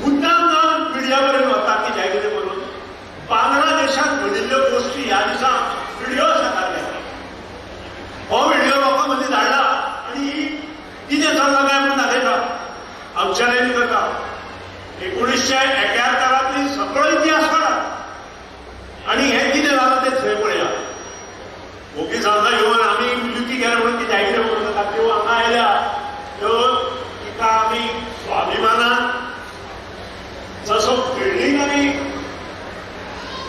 मुद्दाम जावन मिडिया मेरेन वतात की जाय कितें करून बांगलादेशात घडिल्ल्यो गोश्टी ह्या दिसा व्हिडिओ आसा. हो व्हिडिओ लोकां मदीं धाडला आनी कितें चल्लां काय म्हणून दाखयता, हांव चॅलेंज करता, 1971 सगळो इतिहास काडा आनी हें कितें जालां तें थंय पळया. ओगी समजा येवन आमी युती केल्या म्हणून ती जाय कितें म्हणून जाता. त्यो हांगा आयल्या त्यो तिका आमी स्वाभिमानान जसो बिल्डींग आमी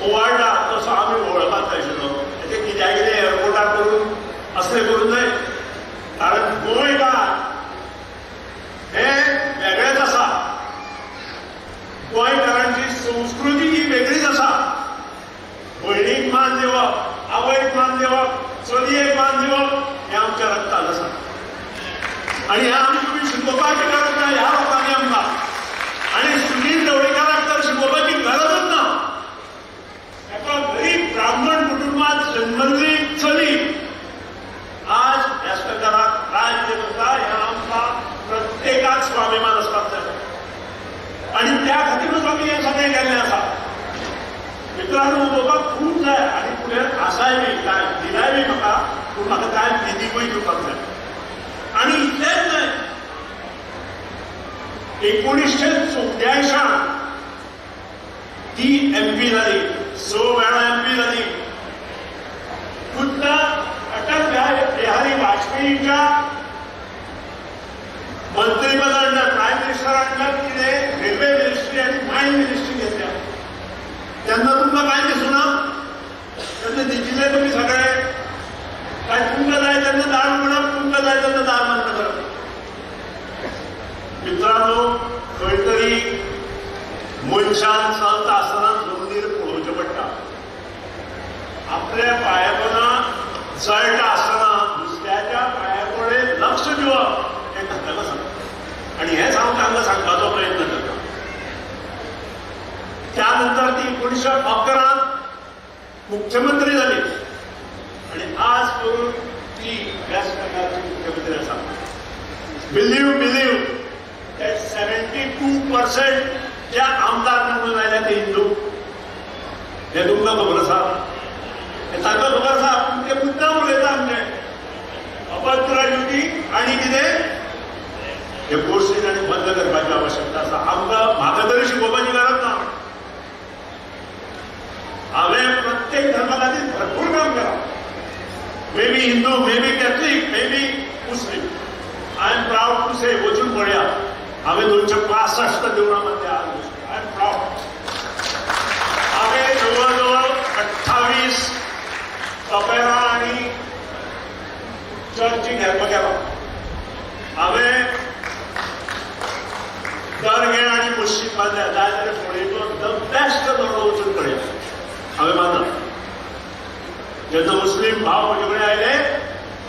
ओवाळटा तसो आमी वळपाक जाय आशिल्लो. तेजें कित्याक कितें एअरपोर्टार करून असलें करून न्हय, कारण गोंयकार हे वेगळेच आसा, गोंयकारांची संस्कृती ही वेगळीच आसा. भयणीक मान दिवप, आवयक मान दिवप, चलयेक मान दिवप हें आमच्या रक्तांत आसा आनी हें आमी तुमी शिकोवपाची गरज ना ह्या लोकांनी आमकां. आनी सुनील ढवळीकाराक तर शिकोवपाची गरजच ना. एका गरीब ब्राह्मण कुटुंबात जन्मल्ली चली आज ह्या सरकाराक राज्य करता, हें आमकां प्रत्येकाक स्वाभिमान आसपाक जाय आनी त्या खातीरूच आमी हें सगळें केल्लें आसा. मित्रांनो, उलोवपाक खूब जाय आनी फुडें आसाय बी, टायम दिलाय बी म्हाका, पूण म्हाका टायम दिदीकूय दिवपाक जाय. आनी इतलेंच न्हय, 1984 ती एमपी जाली, 6 वेळा एमपी जाली. खुद्द अटल बिहारी वाजपेयीच्या मंत्रीपद अंडर, प्रायम मिनिस्टर अंडर तिणे रेल्वे मिनिस्ट्री आनी मायन मिनिस्ट्री घेतल्या. तेन्ना तुमकां कांय दिसूना? तेन्ना दिशिल्ले तुमी सगळे काय तुमकां जाय तेन्ना दार उगडप, तुमकां जाय तेन्ना दार बंद करप. मित्रांनो, खंय तरी मनशान चलता आसतना जमनीर पळोवचें पडटा. आपल्या पांयापना जळटा आसतना दुसऱ्याच्या पांया कडेन लक्ष दिवप हें घातक आसा आनी हेंच हांव तांकां सांगपाचो प्रयत्न करता. त्यानंतर ती 1911 मुख्यमंत्री जाली आनी आज करून ती वेस्ट बेंगालची मुख्यमंत्री आसा. बिलीव बिलीव 72% जे आमदार निवडून आयल्या ते हिंदू, हे तुमकां खबर आसा, हे तांकां खबर आसा, पूण ते मुद्दाम उलयता आमचे अभद्र युती आनी कितें हे गोश्टी तांणी बंद करपाची आवश्यकता आसा. आमकां म्हाका तरी शिकोवपाची गरज ना. हांवें प्रत्येक धर्मा खातीर भरपूर काम केलां, may be Hindu, may be Catholic, may be Muslim. I am proud to say, वचून पळया, हांवें 265 देवळां मध्ये I am proud. हांवें जवळ जवळ 28 कपेलां आनी चर्चीक हेल्प केला. हांवें दर्गे आनी मस्जिद बांदल्या. जाय जाल्यार फोंडेचो the best दर्गो वचून पळया, हांवें बांदला. जेन्ना मुस्लीम भाव म्हजे कडेन आयले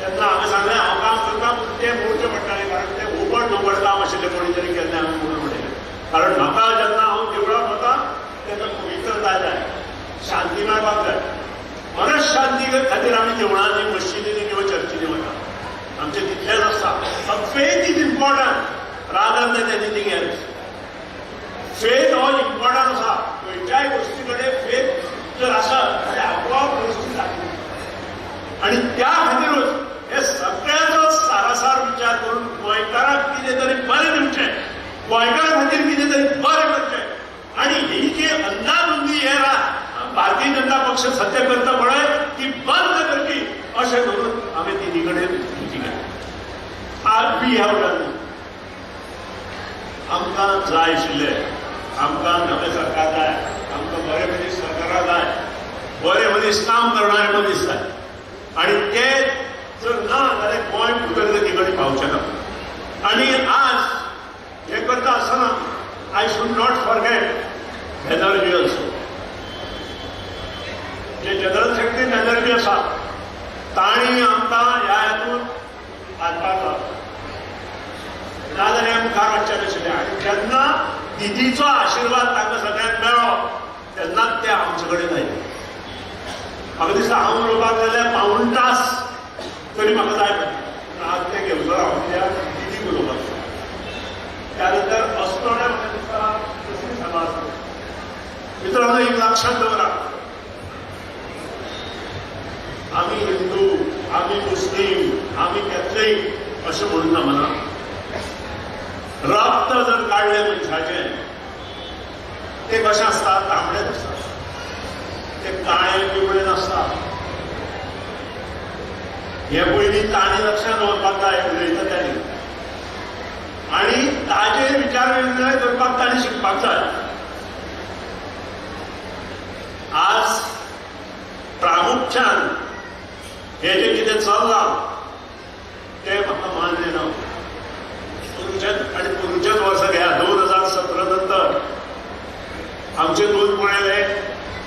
तेन्ना हांवें सांगलें हांव काम करता, पूण ते मोडचे पडटाले, कारण ते ओबड धोबड काम आशिल्लें, कोणी तरी केन्ना हांवें म्हणून म्हणलें. कारण म्हाका जेन्ना हांव देवळाक वता तेन्ना पवित्रता जाय, शांती मेळपाक जाय. मनशांती खातीर आमी देवळांनी, मशिदींनी किंवा चर्चींनी वता. आमचें तितलेंच आसता. Faith is important rather than anything else. Faith हो इम्पॉर्टंट आसा. खंयच्याय गोश्टी कडेन फेथ जर आसत जाल्यार आपोआप गोश्टी जातली. आनी त्या खातीरूच हे सगळ्याचो सारासार विचार करून गोंयकारांक कितें तरी बरें दिवचें, गोंयकारां खातीर कितें तरी बरें करचें. आनी ही जी अंदाधुंदी हे भारतीय जनता पक्ष सत्य करता पळय, ती बंद करची अशें धरून आमी तिनी कडेन युती केली. आज we have done. आमकां जाय आशिल्लें, आमकां नवें सरकार जाय, आमकां बरे मनीस सरकारां जाय, बरे मनीस, काम करणारे मनीस जाय. आनी ते जर ना जाल्यार गोंय उदरगती कडेन पावचें ना. आनी आज हें करता आसतना I should not forget Banerjee also. J general secretary Banerjee आसा, तांणी आमकां ह्या हातूंत हातभार लावलो, नाजाल्यार मुखार वचचें नाशिल्लें. आनी जेन्ना दिदीचो आशिर्वाद तांकां सगळ्यांक मेळ्ळो तेन्नाच ते आमचे कडेन आयले. म्हाका दिसता हांव उलोवपाक जाल्यार पावूण तास तरी म्हाका जाय पडटा. आज तें घेवचो हांव, कित्याक दिदीक उलोवपाक. त्या नंतर अस्नोड्या म्हाका दिसता दुसरी सभा आसा. मित्रांनो, एक लक्षात दवरा, आमी हिंदू, आमी मुस्लीम, आमी कॅथलीक अशें म्हणून ना म्हणा. रक्त जर काडलें मनशाचें, तें कशें आसता? तांबडेच आसता. ते काळे पिवळे नासता. हे पयलीं तांणी लक्षात दवरपाक जाय उलयता तांणी, आनी ताजेर विचार विनिमय करपाक तांणी शिकपाक जाय. आज प्रामुख्यान हे जे कितें चल्लां तें म्हाका मान्य ना. पोरूच्याच आनी पोरूच्याच वर्सा घेया, 2017 नंतर आमचे दोन पळयले,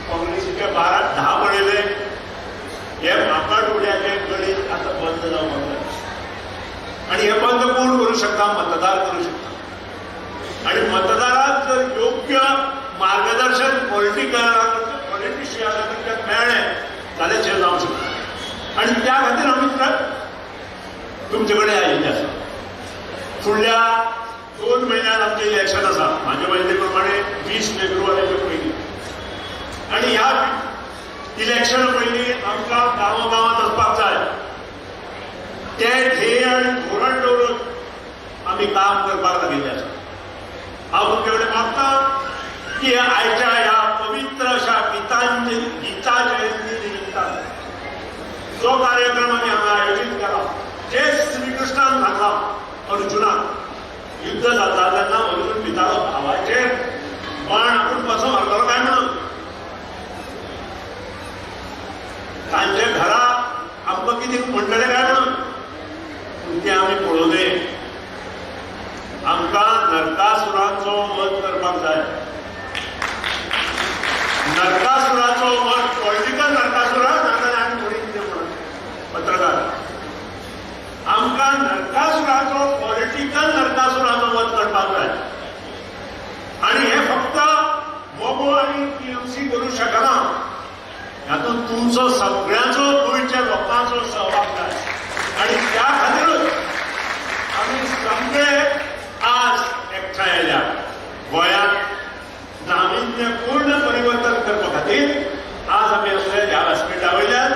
काँग्रेसीचे 12 10 पळयले. हे माकड उड्याचें गणीत आतां बंद जावपाक जाय. आनी हें बंद कोण करूं शकता? मतदार करूं शकता. आनी मतदाराक जर योग्य मार्गदर्शन पॉलिटिशियना कडच्यान मेळ्ळें जाल्यार हें जावंक शकता. आनी त्या खातीर आमी तुमचे कडेन आयिल्ले आसा. फुडल्या 2 म्हयन्यान आमचें इलेक्शन आसा, म्हाजे म्हायती प्रमाणे 20 फेब्रुवारीच्या पयलीं. आनी ह्या इलेक्शना पयलीं आमकां गांवा गांवांत वचपाक जाय. ते ध्येय आनी धोरण दवरून आमी काम करपाक लागिल्ले आसा. हांव तुमचे कडेन मागता की आयच्या ह्या पवित्र अशा गीता जयंती निमित्तान जो कार्यक्रम आमी हांगा आयोजीत केला, जे श्रीकृष्णान सांगला अर्जुनाक, युद्ध जाता तेन्ना अर्जुन भितालो भावाचेर बाण आपूण कसो मारतलो काय म्हणून. तांच्या घरा आमकां कितें म्हणटलें काय म्हणून. पूण तें आमी पळोवंक, आमकां नरकासुरांचो वध करपाक जाय. नरकासुराचो वध, पॉलिटिकल नरकासुरा, नाजाल्यार आमी कोणी कितें म्हणत पत्रकार. आमकां नरकासुराचो, पॉलिटिकल नरकासुराचो वध करपाक जाय. आनी हे फक्त मगो आनी टीएमसी करूं शकना. हातूंत तुमचो सगळ्यांचो, गोंयच्या लोकांचो सहभाग जाय. आनी त्या खातीरूच आमी सगळे आज एकठांय आयल्या. गोंयांत नाविन्यपूर्ण परिवर्तन करपा खातीर आज आमी असले ह्या व्यासपिठा वयल्यान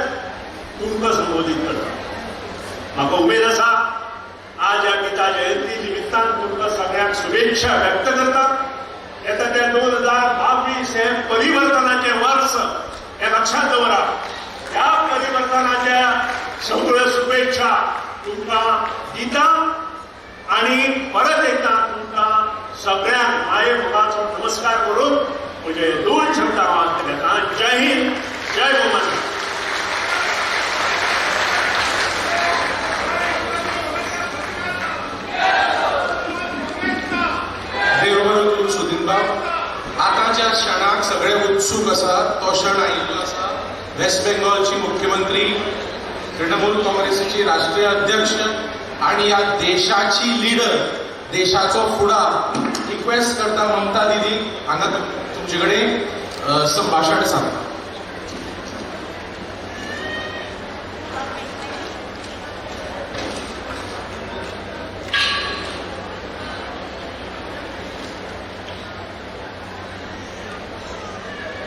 तुमकां संबोधीत करता. म्हाका उमेद आसा, आज ह्या गीता जयंती निमित्तान तुमकां सगळ्यांक शुभेच्छा व्यक्त करता. येता त्या 2022 हे परिवर्तनाचें वर्स हें लक्षात दवरा. ह्या परिवर्तनाच्या सगळ्यो शुभेच्छा तुमकां दिता आनी परत एकदां तुमकां सगळ्यांक माये मुखाचो नमस्कार करून म्हजे दोन शब्द हांव घेता. जय हिंद, जय गोमाता. देव बरो करूं सुदीनबाब. आतां ज्या क्षणाक सगळे उत्सूक आसा तो क्षण आयिल्लो आसा. वेस्ट बेंगॉलची मुख्यमंत्री, तृणमूल काँग्रेसीची राष्ट्रीय अध्यक्ष आणि ह्या देशाची लिडर, देशाचो फुडार. रिक्वेस्ट करता ममता दिदी हांगा तुमचे कडेन संभाशण सांगता.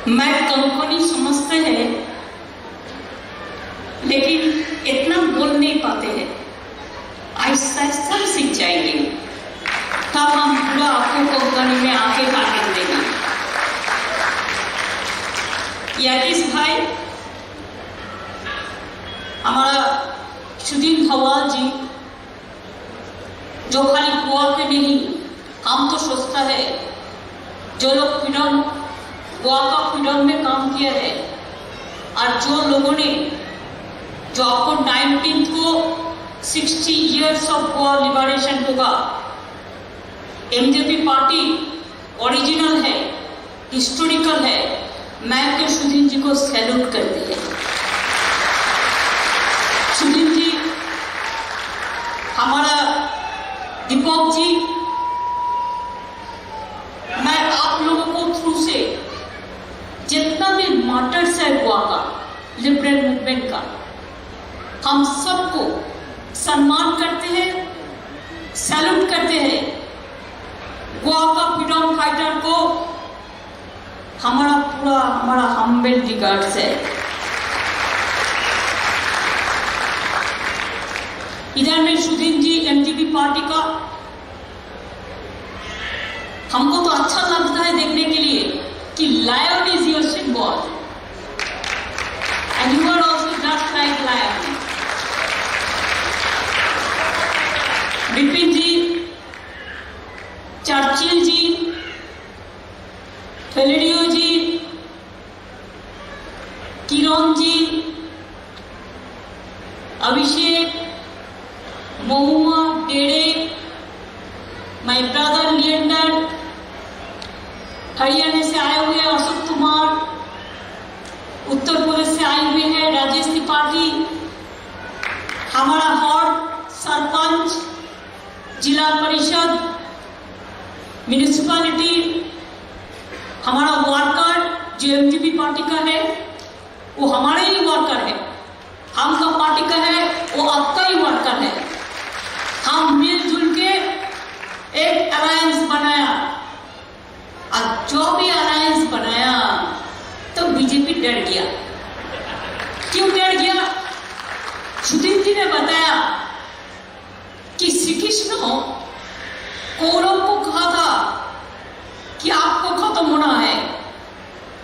मैं कंपनी समझते हैं लेकिन इतना बोल नहीं पाते हैं। आहिस्ता आहिस्ता हम सीख जाएंगे, तब हम पूरा आपको कंपनी में आके भाषण देंगे। यादीश भाई, हमारा सुधीर धवाल जी, जो खाली गोवा के नहीं, हम तो सोचता है जो लोग फ्रीडम, गोवा का फ्रीडम में काम किया है और जो लोगों ने, जो आपको 19 को 60 इयर्स ऑफ गोवा लिबरेशन होगा। एमजेपी पार्टी ओरिजिनल है, हिस्टोरिकल है। मैं तो सुधीर जी को सैल्यूट करती है। सुधीर जी, हमारा दीपक जी, मैं आप लोगों को थ्रू से जितना भी मार्टर्स है गोवा का, लिबरल मूवमेंट का, हम सबको सम्मान करते हैं, सैल्यूट करते हैं। गोवा का फ्रीडम फाइटर को हमारा पूरा, हमारा हम्बल रिगार्ड्स है। इधर में सुधीर जी एमजीपी पार्टी का, हमको तो अच्छा लगता है देखने के लिए कि lion is your symbol and you are also just like lion. Bipin ji, Churchill ji, Falerio ji, Kiran ji, Abhishek, Mahua, Derek, my brother Leander, Haryana से आए हुए अशोक कुमार, उत्तर प्रदेश से आए हुए हैं राजेश त्रिपाठी, हमारा वार्ड सरपंच, जिला परिषद, म्यूनिसिपैलिटी, हमारा वर्कर जो एमजीपी पार्टी का है वो हमारे ही वर्कर है, हम का पार्टी का है वो आपका ही वर्कर है। हम मिलजुल के एक अलायंस बनाया और जो भी अलायंस बनाया तो बीजेपी डर गया। क्यों डर गया? सुधीर जी ने बताया कि श्री कृष्ण कौरव को कहा था कि आपको खत्म होना है,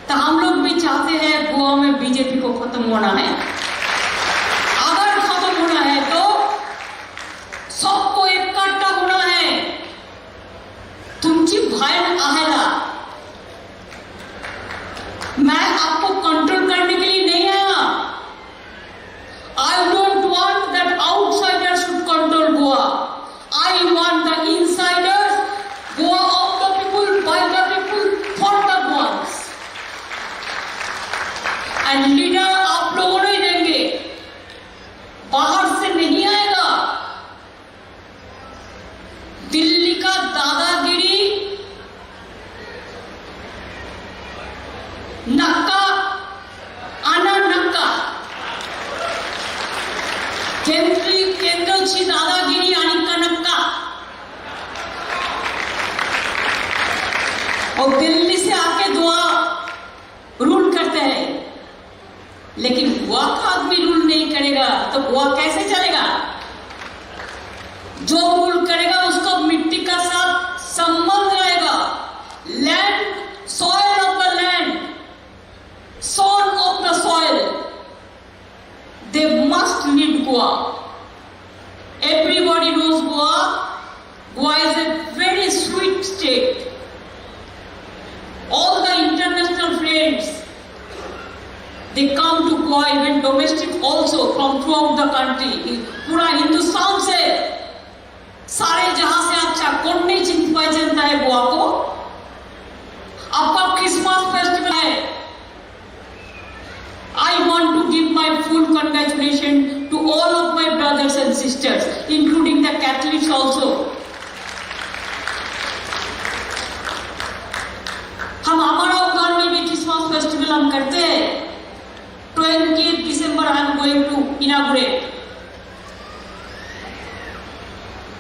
तो हम लोग भी चाहते हैं गोवा में बीजेपी को खत्म होना है। अगर खत्म होना है तो सबको इकट्ठा होना है। तुमची भाई आहेला, मैं आपको कंट्रोल करने के लिए नहीं आया। I don't want that outsiders should control Goa. I want the insiders, Goa of the people, by the people, for the Goans. And leader आप लोगों ने ही देंगे, बाहर से नहीं आएगा। दिल्ली का दादागिरी नक्का आना नक्का, केंद्रीय केंद्रची दादागिरी आणि कनक्का, और दिल्ली से आके गोवा रूल करते हैं, लेकिन गोवा का आदमी रूल नहीं करेगा तो गोवा कैसे चलेगा? जो रूल करेगा उसको मिट्टी का साथ संबंध रहेगा। Land, soil of the land, son of the soil, they must lead Goa. Everybody knows Goa. Goa is a very sweet state. All the international friends, they come to Goa, even domestic also from throughout the country. पूरा हिंदुस्तान से, सारे जहां से अच्छा कौन नहीं चिंत पहचानता है गोवा को। आपका Christmas festival है। I want to give my full congratulations to all of my brothers and sisters, including the Catholics also. Christmas festival हम करते हैं। 20 December I am going to inaugurate.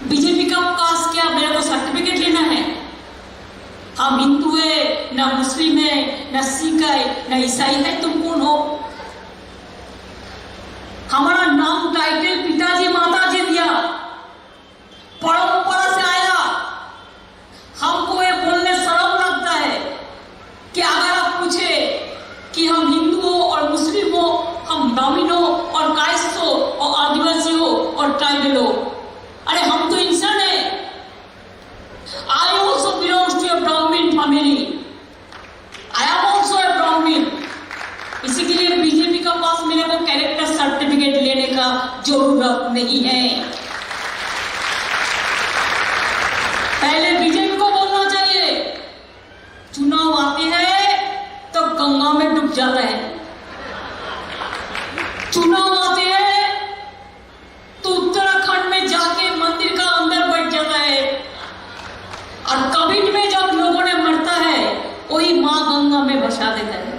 BJP का पास क्या मेरे को सर्टिफिकेट लेना है? हम हिंदू है ना मुस्लिम है ना सिख है ना ईसाई है, तुम कौन हो? हमारा नाम टाइटल पिताजी माताजी दिया, परंपरा से आया। हमको ये बोलने शर्म लगता है कि अगर आप पूछे कि हम हिंदू हो और मुस्लिम हो, हम ब्राह्मण हो और कायस्थ हो और आदिवासी हो और ट्राइबल हो, अरे हम तो इंसान है। I also belongs to a Brahmin family, I am also a Brahmin. इसी के लिए बीजेपी का पास मेरे को कैरेक्टर सर्टिफिकेट लेने का जरूरत नहीं है। पहले बीजेपी को बोलना चाहिए, चुनाव आते हैं तो गंगा में डूब जाता है, चुनाव आते हैं तो उत्तराखंड में जाके मंदिर का अंदर बैठ जाता है, और कोविड में जब लोगों ने मरता है वही माँ गंगा में बसा देता है।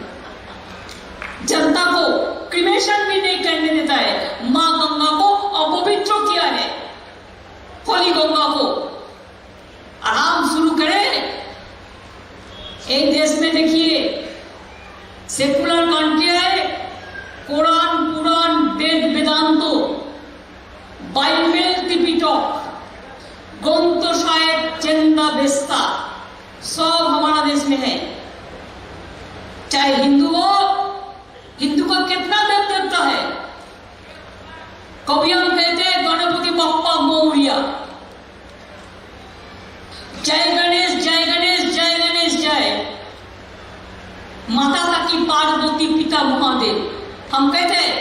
जनता को क्रिमेशन भी नहीं करने देता है, माँ गंगा को अपवित्र किया है, होली गंगा को। आराम शुरू करें। एक देश में देखिए सेकुलर कंट्री है, कुरान पुराण वेद वेदांत बाइबल त्रिपिटक ग्रंथ साहेब चंदा बेस्ता सब हमारा देश में है। चाहे हिंदू हो, हिंदू का कितना देव देवता है। कभी हम कहते हैं गणपति बप्पा मौर्या, जय गणेश जय गणेश जय गणेश जय, माता की पार्वती पिता महादेव। हम कहते हैं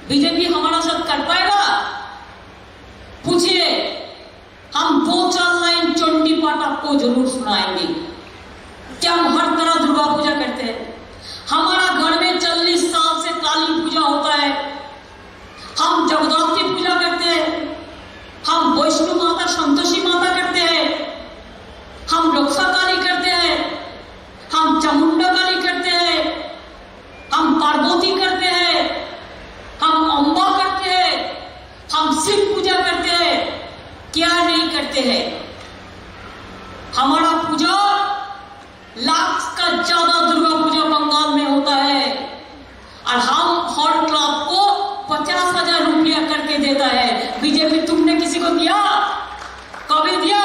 बीजेपी हमारा साथ कर पाएगा? पूछिए, हम 2-4 लाइन चंडी पाठ आपको जरूर सुनाएंगे। क्या हम हर तरह दुर्गा पूजा करते हैं? हमारा घर में 40 साल से काली पूजा होता है, हम जगद्धात्री पूजा करते हैं, हम वैष्णो माता संतोषी माता करते हैं, हम रक्षा काली करते हैं, हम चामुंडा काली करते हैं, हम पार्वती करते हैं, हम अम्बा करते हैं, हम शिव पूजा करते हैं, क्या नहीं करते हैं। हमारा पूजा लाख का ज्यादा दुर्गा पूजा बंगाल में होता है, और हम हर क्लब को 50,000 रुपया करके देता है। बीजेपी तुमने किसी को दिया? कभी दिया?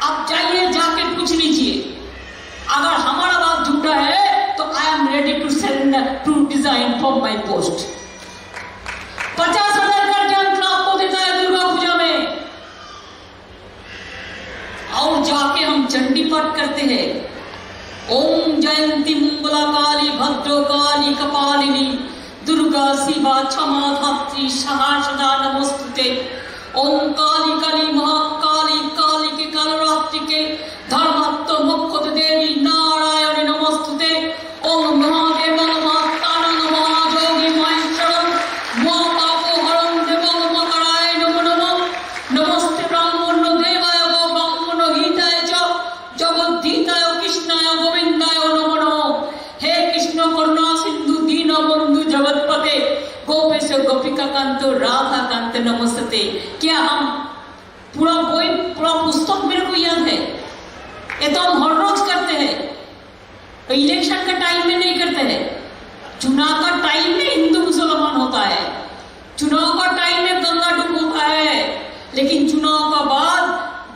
आप जाइए जाके पूछ लीजिए। अगर हमारा बात झूठा है तो I am ready to surrender to resign from my post. 50,000 करके हम क्लब को देता है दुर्गा पूजा में, और जाके हम चंडी पाठ करते हैं। ओम जयंती मंगला काली भद्र काली कपालिनी दुर्गा शिवा क्षमा धात्री सहा सदा नमोस्तुते। ओम काली काली महाकाली काली के कालरात्रि के धर्मात्म मोक्षद देवी नारायणी नमोस्तुते। ओम महादेव महातारं महायोगी महेश्वरम महापापहरं देवं मकराय नमो नमः। नमस्ते ब्राह्मण देवाय ब्राह्मण हिताय च जगद्धिताय कृष्णाय गोविंदाय नमो नमः। हे कृष्ण करुणा सिंधु दीन बंधु जगतपते गोपेश गोपिका कांत राधा कांत नमस्ते। क्या हम पूरा पोएम पूरा पुस्तक मेरे को याद है? ये तो हम हर रोज करते हैं, तो इलेक्शन का टाइम में नहीं करते हैं। चुनाव का टाइम में हिंदू मुसलमान होता है, चुनाव का टाइम में गंगा डूब होता है, लेकिन चुनाव का बाद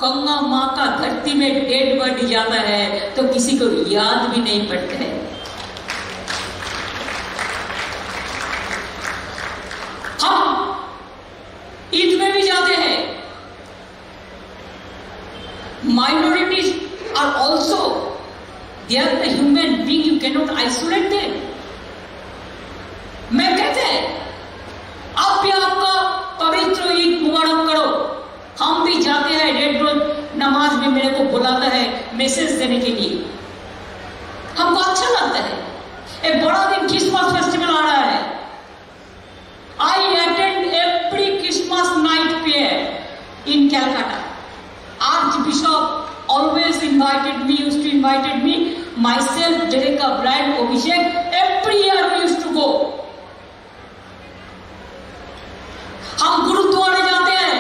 गंगा माँ का धरती में डेड बॉडी जाता है तो किसी को याद भी नहीं पड़ता है। हम ईद में भी जाते हैं। Minorities are also, they are the human being, you can not isolate them. मैं कहते हैं आप भी आपका पवित्र ईद मुबारक करो। हम भी जाते हैं रेड रोज नमाज में, मेरे को बुलाता है मैसेज देने के लिए, हमको अच्छा लगता है। एक बड़ा दिन क्रिसमस फेस्टिवल आ रहा है। I attend every Christmas night prayer in Calcutta. Archbishop always invited me, used to invited me, myself, Derek O'Brien. Abhishek, every year we used to go. हम गुरुद्वारे जाते हैं,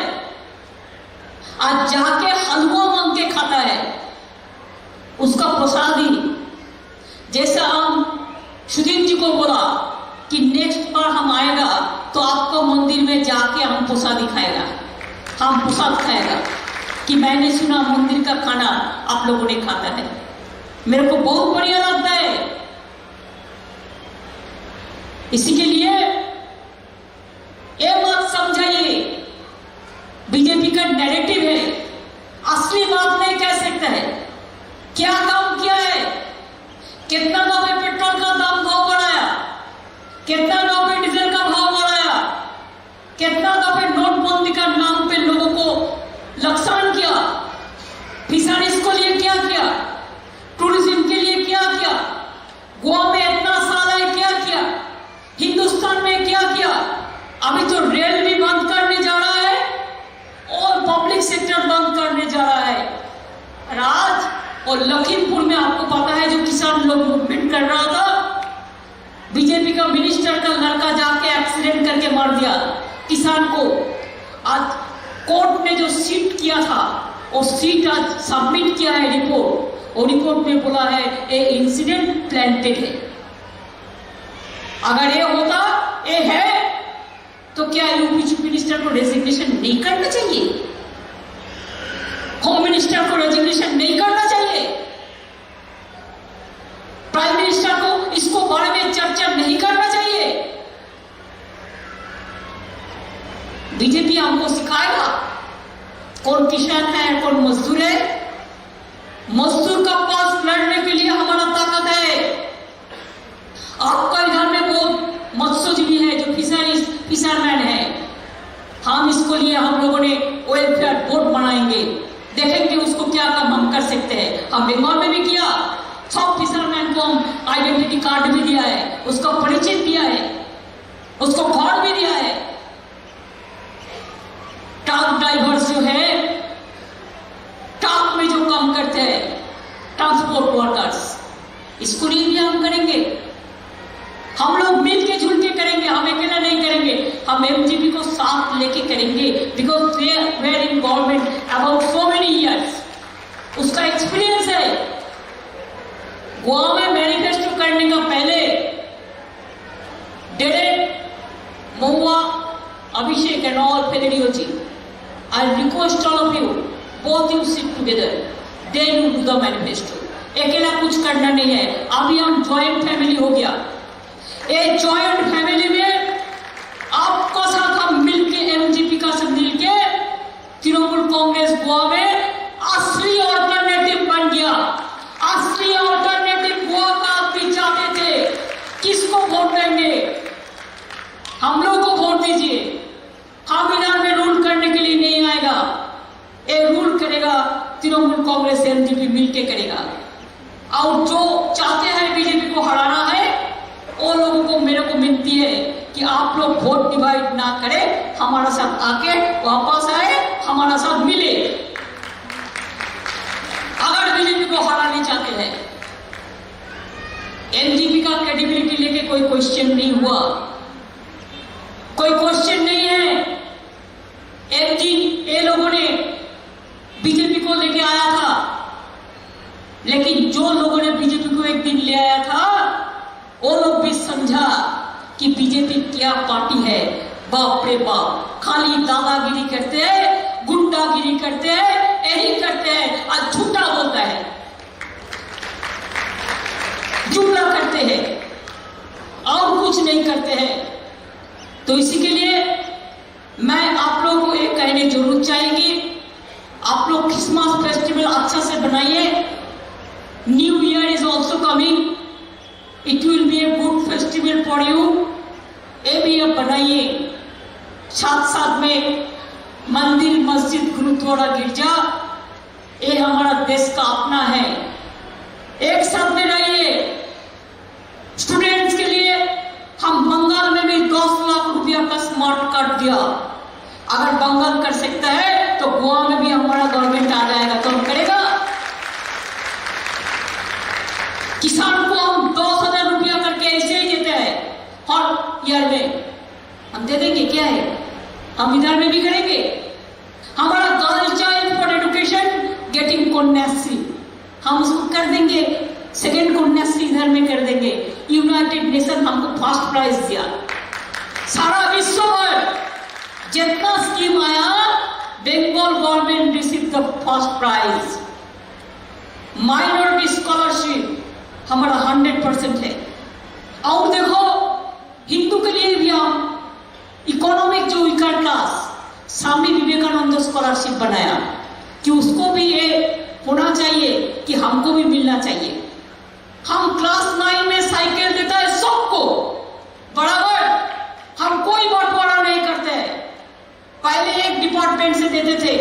आज जाके हलवा मांग के खाता है, उसका प्रसाद ही। जैसा हम सुधीर जी को बोला कि नेक्स्ट बार हम आएगा तो आपको मंदिर में जाके हम प्रसाद खाएगा, हम प्रसाद खाएगा कि मैंने सुना मंदिर का खाना आप लोगों ने खाता है, मेरे को बहुत बढ़िया लगता है। इसी के लिए ये बात समझाइए, बीजेपी का नैरेटिव है, असली बात नहीं कह सकता है। क्या काम किया है, कितना दफे पेट्रोल का दाम भाव बढ़ाया, कितना दफे डीजल का भाव बढ़ाया, कितना दफे नोटबंदी का नाम पे लोगों को नुकसान किया, फिशरीज को लिए क्या किया, टूरिज्म के लिए क्या किया, गोवा में इतना साल है क्या किया, हिंदुस्तान में क्या किया। अभी तो रेल भी बंद करने जा रहा है और पब्लिक सेक्टर बंद करने जा रहा है। राज और लखीमपुर में आपको पता है जो किसान लोग मूवमेंट कर रहा था, बीजेपी का मिनिस्टर का लड़का जाके एक्सीडेंट करके मार दिया किसान को। आज कोर्ट ने जो सीट किया था वो सीट आज सबमिट किया है रिपोर्ट, और रिपोर्ट में बोला है ये इंसिडेंट प्लांटेड है। अगर ये होता ये है तो क्या यूपी चीफ मिनिस्टर को रेजिग्नेशन नहीं करना चाहिए, होम मिनिस्टर को रेजिग्नेशन नहीं करना चाहिए, प्राइम मिनिस्टर को इसको बारे में चर्चा नहीं करना चाहिए? बीजेपी हमको सिखाएगा कौन किसान है कौन मजदूर है। मजदूर का पास लड़ने के लिए हमारा ताकत है। आपका इधर में बहुत मत्स्यजीवी है जो फिशरमैन है, हम इसको लिए हम लोगों ने वेलफेयर बोर्ड बनाएंगे, देखेंगे उसको क्या काम हम कर सकते हैं। हम बंगाल में भी किया, सब फिशरमैन को हम आइडेंटिटी कार्ड भी दिया है, उसका परिचय दिया है, उसको घर भी दिया है। ट्रक ड्राइवर्स जो है, ट्रक में जो काम करते हैं, ट्रांसपोर्ट वर्कर्स, इसको लिए भी हम करेंगे। हम लोग मिल के झुल के करेंगे, हम अकेला नहीं करेंगे, हम एमजीपी को साथ लेके करेंगे, because they were in government about so many years, उसका एक्सपीरियंस है। गोवा में मैनिफेस्टो करने का पहले Derek, Mahua, Abhishek and all Federio ji, I request all of you, both you sit together, then you do the manifesto. अकेला कुछ करना नहीं है। अभी हम ज्वाइंट फैमिली हो गया, एक ज्वाइंट फैमिली में आपका साथ हम मिलके, एमजीपी का साथ मिलके तृणमूल कांग्रेस गोवा में असली ऑल्टरनेटिव बन गया। असली ऑल्टरनेटिव गोवा का आदमी चाहते थे, किसको वोट देंगे? हम लोग को वोट दीजिए। हम इधर में रूल करने के लिए नहीं आएगा, ये रूल करेगा तृणमूल कांग्रेस एमजीपी मिलके करेगा। और जो चाहते हैं बीजेपी को हराना है, वो लोगों को मेरे को मिलती है कि आप लोग वोट डिवाइड ना करें, हमारा साथ आके वापस आए, हमारा साथ मिले। अगर बीजेपी को हराने चाहते हैं, एमजीपी का क्रेडिबिलिटी लेके कोई क्वेश्चन नहीं हुआ, कोई क्वेश्चन नहीं है। एमजी ये लोगों ने बीजेपी को लेके आया था, लेकिन जो लोगों ने बीजेपी को एक दिन ले आया था, वो लोग भी समझा कि बीजेपी क्या पार्टी है। बाप रे बाप, खाली दादागिरी करते हैं, गुंडागिरी करते हैं, यही करते हैं, और झूठा बोलता है, जुमला करते हैं और कुछ नहीं करते हैं। तो इसी के लिए मैं आप लोगों को एक कहने जरूर चाहेंगी, आप लोग क्रिसमस फेस्टिवल अच्छा से बनाइए। New year is also coming, it will be a good festival for you. ये भी आप बनाइए, साथ साथ में मंदिर, मस्जिद, गुरुद्वारा, गिरजा, ये हमारा देश का अपना है। एक साथ में रहिए। स्टूडेंट्स के लिए हम बंगाल में भी 10 लाख रुपया का स्मार्ट कार्ड दिया। अगर बंगाल कर सकता है तो गोवा में भी हमारा गवर्नमेंट आ जाएगा तो हम करेगा। किसान को हम 10,000 रुपया ईयर में हम दे देंगे। क्या है, हम इधर में भी करेंगे। हमारा girl child for education getting Kanyashree, हम उसको कर देंगे। सेकेंड कन्याश्री इधर में कर देंगे। यूनाइटेड नेशन हमको फर्स्ट प्राइज दिया। सारा विश्व भर जितना स्कीम आया, Bengal government receive the first prize. Minority scholarship हमारा 100% है। और देखो, हिंदू के लिए भी हम इकोनॉमिक जो weaker class, Swami Vivekananda scholarship बनाया कि उसको भी ये होना चाहिए कि हमको भी मिलना चाहिए। हम क्लास 9 में साइकिल देता है सबको बराबर, हम कोई बंटवारा नहीं करते हैं। पहले एक डिपार्टमेंट से देते थे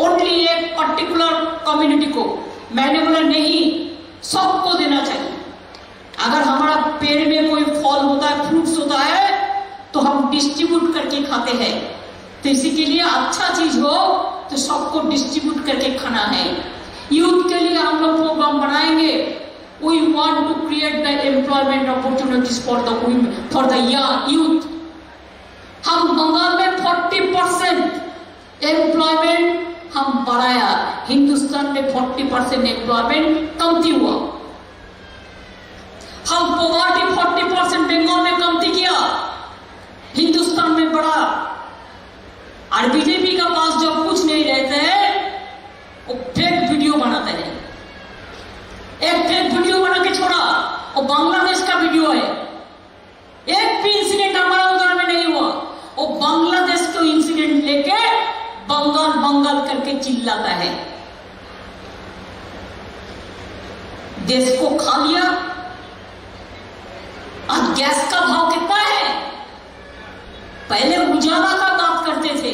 ओनली एक पर्टिकुलर कम्युनिटी को, मैंने बोला नहीं, सबको देना चाहिए। अगर हमारा पेड़ में कोई फल होता है, फ्रूट्स होता है, तो हम डिस्ट्रीब्यूट करके खाते हैं। तो इसी के लिए अच्छा चीज हो तो सबको डिस्ट्रीब्यूट करके खाना है। यूथ के लिए हम लोग प्रोग्राम बनाएंगे। We want to create the employment opportunities for the women, for the youth. हम बंगाल में 40% एम्प्लॉयमेंट हम बढ़ाया, हिंदुस्तान में 40% एम्प्लॉयमेंट कमती हुआ। हम पॉवर्टी 40% बंगाल में कमती किया, हिंदुस्तान में बढ़ा। और बीजेपी का पास जब कुछ नहीं रहते हैं, वो फेक वीडियो बनाते हैं। एक फेक वीडियो बना के छोड़ा, वो बांग्लादेश का वीडियो है। एक भी इंसिडेंट हमारा उधर में नहीं हुआ। वो बांग्लादेश को इंसिडेंट लेके बंगाल बंगाल करके चिल्लाता है। देश को खा लिया। आज गैस का भाव कितना है? पहले उजाला का बात करते थे,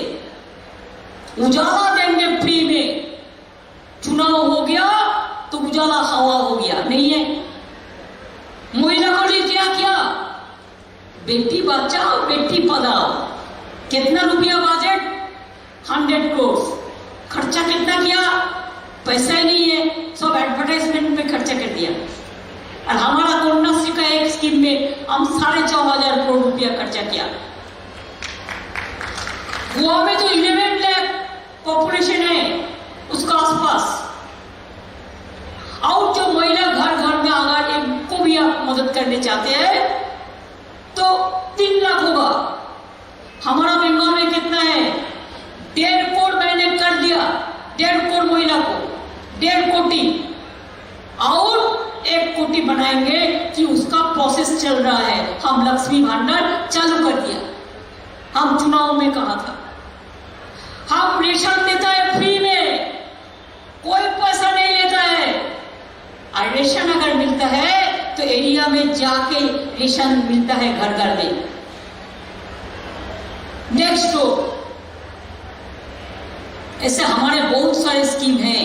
उजाला देंगे फ्री में। चुनाव हो गया तो उजाला हवा हो गया, नहीं है। महिला को लिए क्या किया? बेटी बचाओ बेटी पढ़ाओ। कितना रुपया बजट? 100 करोड़। खर्चा कितना किया? पैसा ही नहीं है, सब एडवर्टाइजमेंट में खर्चा कर दिया। और हमारा कन्याश्री का एक स्कीम में हम 4,500 करोड़ रुपया खर्चा किया। गोवा में तो 11 लाख पॉपुलेशन है उसका आसपास। और जो महिला घर घर में अगर एक को भी आप मदद करने चाहते हैं तो 3 लाख होगा। हमारा बंगाल में कितना है? 1.5 करोड़ मैंने कर दिया, 1.5 करोड़ महिला को, 1.5 कोटी। और 1 कोटी बनाएंगे कि उसका प्रोसेस चल रहा है। हम लक्ष्मी भंडार चालू कर दिया, हम चुनाव में कहा था। हम रेशन देता है फ्री में, कोई पैसा नहीं लेता है। और रेशन अगर मिलता है तो एरिया में जाके रेशन मिलता है घर घर में। नेक्स्ट तो ऐसे हमारे बहुत सारे स्कीम हैं,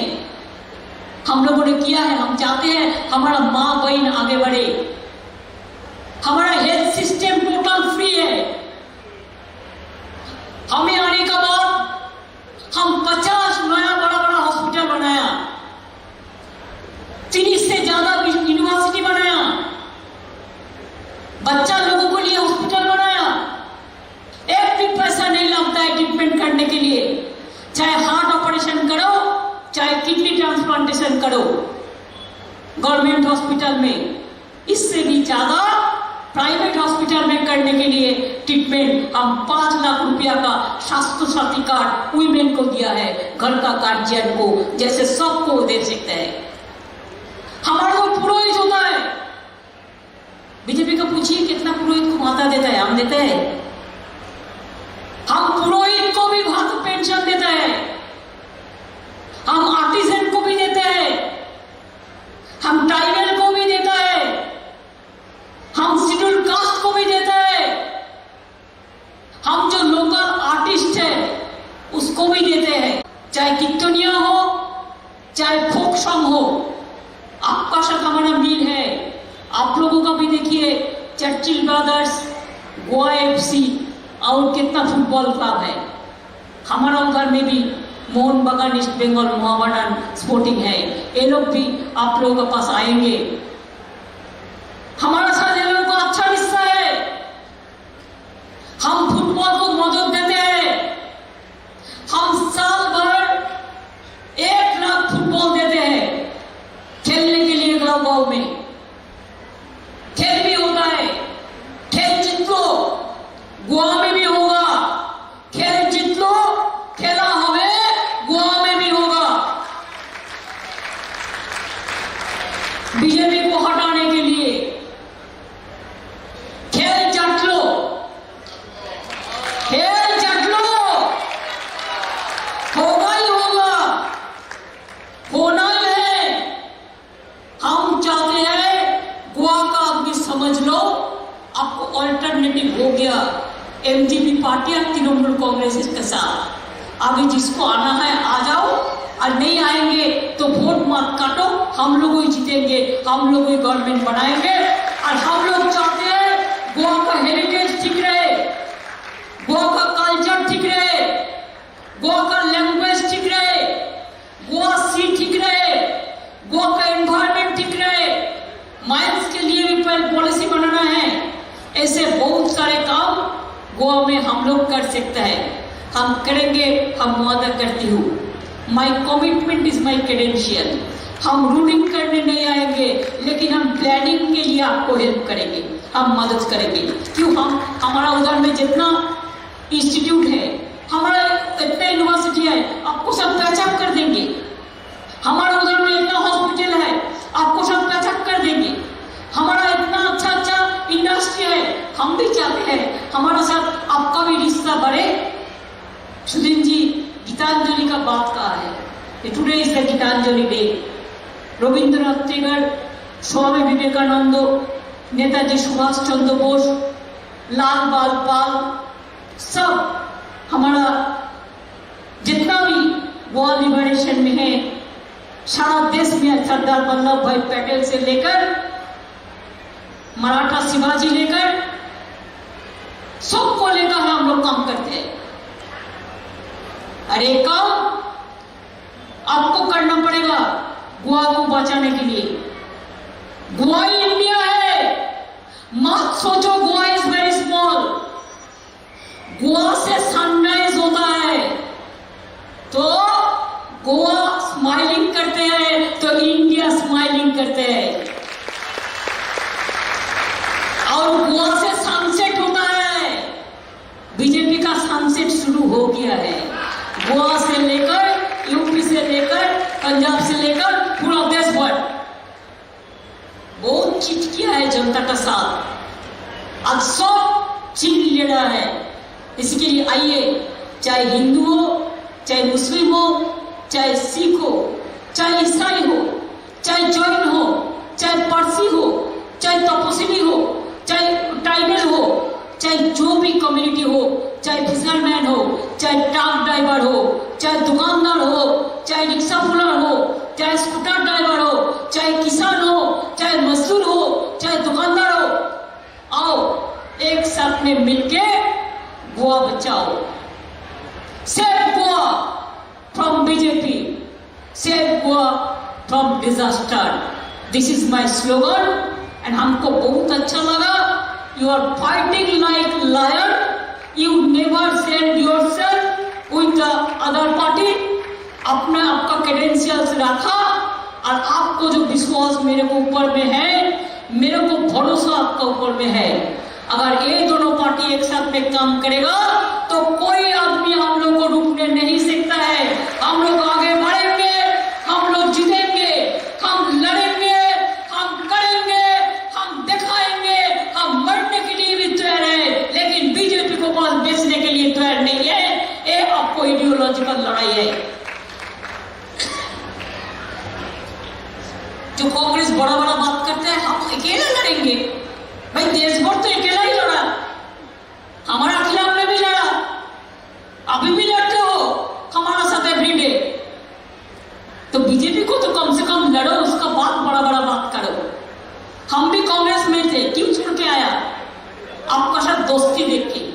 हम लोगों ने किया है। हम चाहते हैं हमारा माँ बहन आगे बढ़े। हमारा हेल्थ सिस्टम टोटल फ्री है। हमें आने के बाद हम 50 नया बड़ा बड़ा हॉस्पिटल बनाया, 30 से ज्यादा यूनिवर्सिटी बनाया, बच्चा लोगों के लिए हॉस्पिटल बनाया। एक भी पैसा नहीं लगता है ट्रीटमेंट करने के लिए, चाहे हार्ट ऑपरेशन करो चाहे किडनी ट्रांसप्लांटेशन करो गवर्नमेंट हॉस्पिटल में। इससे भी ज्यादा प्राइवेट हॉस्पिटल में करने के लिए ट्रीटमेंट हम 5 लाख रुपया का स्वास्थ्य साथी कार्ड वुमेन को दिया है, घर का गार्जियन को, जैसे सबको दे सकते हैं। हमारा वो पुरोहित होता है, बीजेपी को पूछिए कितना पुरोहित को भाता देता है, हम देते हैं। हम पुरोहित को भी भाता पेंशन देते हैं, हम आर्टिसन को भी देते हैं, हम ट्राइबल को भी देता है, हम शेड्यूल कास्ट को भी देते हैं, हम जो लोकल आर्टिस्ट है उसको भी देते हैं। चाहे कीर्तनिया हो चाहे फोक सॉन्ग हो, आपका साथ हमारा मिल है। आप लोगों का भी देखिए, चर्चिल ब्रदर्स, गोवा एफसी और कितना फुटबॉल क्लब है। हमारा उधर में भी मोहन बागान, ईस्ट बंगाल, मोहम्मडन स्पोर्टिंग है, ये लोग भी आप लोगों के पास आएंगे। हमारा साथ ये लोगों का अच्छा रिश्ता है। गोवा में भी होगा। खेल जीत लो, खेला हमें गोवा में भी होगा। बीजेपी को हटाने के लिए खेल जट लो, खेल जट लो, होगा ही होगा, होना ही है। हम चाहते हैं गोवा का आदमी समझ लो, आपको ऑल्टरनेटिव हो गया एमजीपी पार्टी और तृणमूल कांग्रेस के साथ। अभी जिसको आना है आ जाओ, और नहीं आएंगे तो वोट मत काटो, हम लोग ही जीतेंगे, हम लोग ही गवर्नमेंट बनाएंगे। और हम लोग चाहते हैं गोवा का हेरिटेज ठीक रहे, गोवा का कल्चर ठीक रहे, गोवा का लैंग्वेज ठीक रहे, गोवा सी ठीक रहे, गोवा का एनवायरनमेंट ठीक रहे, माइंस के लिए भी पॉलिसी बनाना है। ऐसे बहुत सारे काम गोवा में हम लोग कर सकते हैं, हम करेंगे, हम वादा करती हूँ। My commitment is my credential. हम रूलिंग करने नहीं आएंगे, लेकिन हम प्लानिंग के लिए आपको हेल्प करेंगे, हम मदद करेंगे। क्यों हम हमारा उधर में जितना इंस्टीट्यूट है, हमारा इतना यूनिवर्सिटी है, आपको सब पैचअप कर देंगे। हमारा उधर में इतना हॉस्पिटल है, आपको सब पैचअप कर देंगे। हमारा इतना अच्छा अच्छा इंडस्ट्री है, हम भी चाहते हैं हमारा साथ आपका भी रिश्ता बढ़े। सुदीन जी गीतांजलि का बात कहा है, today is the Gitanjali day. Rabindranath Tagore, Swami Vivekananda, Netaji Subhash Chandra Bose, Lal Bal Pal, सब हमारा जितना भी गोवा लिबरेशन में है, सारा देश में सरदार वल्लभ भाई पटेल से लेकर मराठा शिवाजी लेकर सबको लेकर हम लोग काम करते हैं। अरे काम आपको करना पड़ेगा गोवा को बचाने के लिए। गोवा ही इंडिया है, मत सोचो Goa is very small. Goa Se sunrise होता है तो गोवा स्माइलिंग करते हैं, तो इंडिया स्माइलिंग करते हैं। और गोवा से सनसेट होता है, बीजेपी का सनसेट शुरू हो गया है। गोवा से लेकर यूपी से लेकर पंजाब से लेकर पूरा देश भर बहुत चीट किया है जनता का साथ, आज सब छीन ले रहा है। इसके लिए आइए, चाहे हिंदू हो, चाहे मुस्लिम हो, चाहे सिख हो, चाहे ईसाई हो, चाहे जैन हो, चाहे पारसी हो, चाहे तपस्वी हो, चाहे ट्राइबल हो, चाहे जो भी कम्युनिटी हो, चाहे फिशरमैन हो, चाहे ट्रक ड्राइवर हो, चाहे दुकानदार हो, चाहे रिक्शा पुलर हो, चाहे स्कूटर ड्राइवर हो, चाहे किसान हो, चाहे मजदूर हो, चाहे दुकानदार हो, आओ एक साथ में मिलके गोवा बचाओ। Save Goa from BJP, save Goa from disaster. This is my slogan and हमको बहुत अच्छा लगा। You are fighting like lion, you never send yourself with the other party. अपने आपका क्रेडेंशियल्स रखा और आपको जो विश्वास मेरे को ऊपर में है, मेरे को भरोसा आपका ऊपर में है। अगर ये दोनों पार्टी एक साथ में काम करेगा तो कोई आदमी हम लोग को रोकने नहीं सकता है। हम लोग आगे बढ़ेंगे, हम लोग जीतेंगे, हम लड़ेंगे, हम करेंगे, हम दिखाएंगे। हम मरने के लिए भी तैयार है, लेकिन बीजेपी को पास बेचने के लिए तैयार नहीं है। ये आपको आइडियोलॉजिकल लड़ाई है। जो कांग्रेस बड़ा बड़ा बात करते हैं, हम अकेले लड़ेंगे भाई, देश भर तो अकेला ही लड़ा, हमारा खिलाफ में भी लड़ा, अभी भी लड़ते हो हमारा साथ एवरीडे। तो बीजेपी को तो कम से कम लड़ो, उसका बात बड़ा बड़ा बात करो। हम भी कांग्रेस में थे, क्यों छोड़ के आया? आपका साथ दोस्ती देख के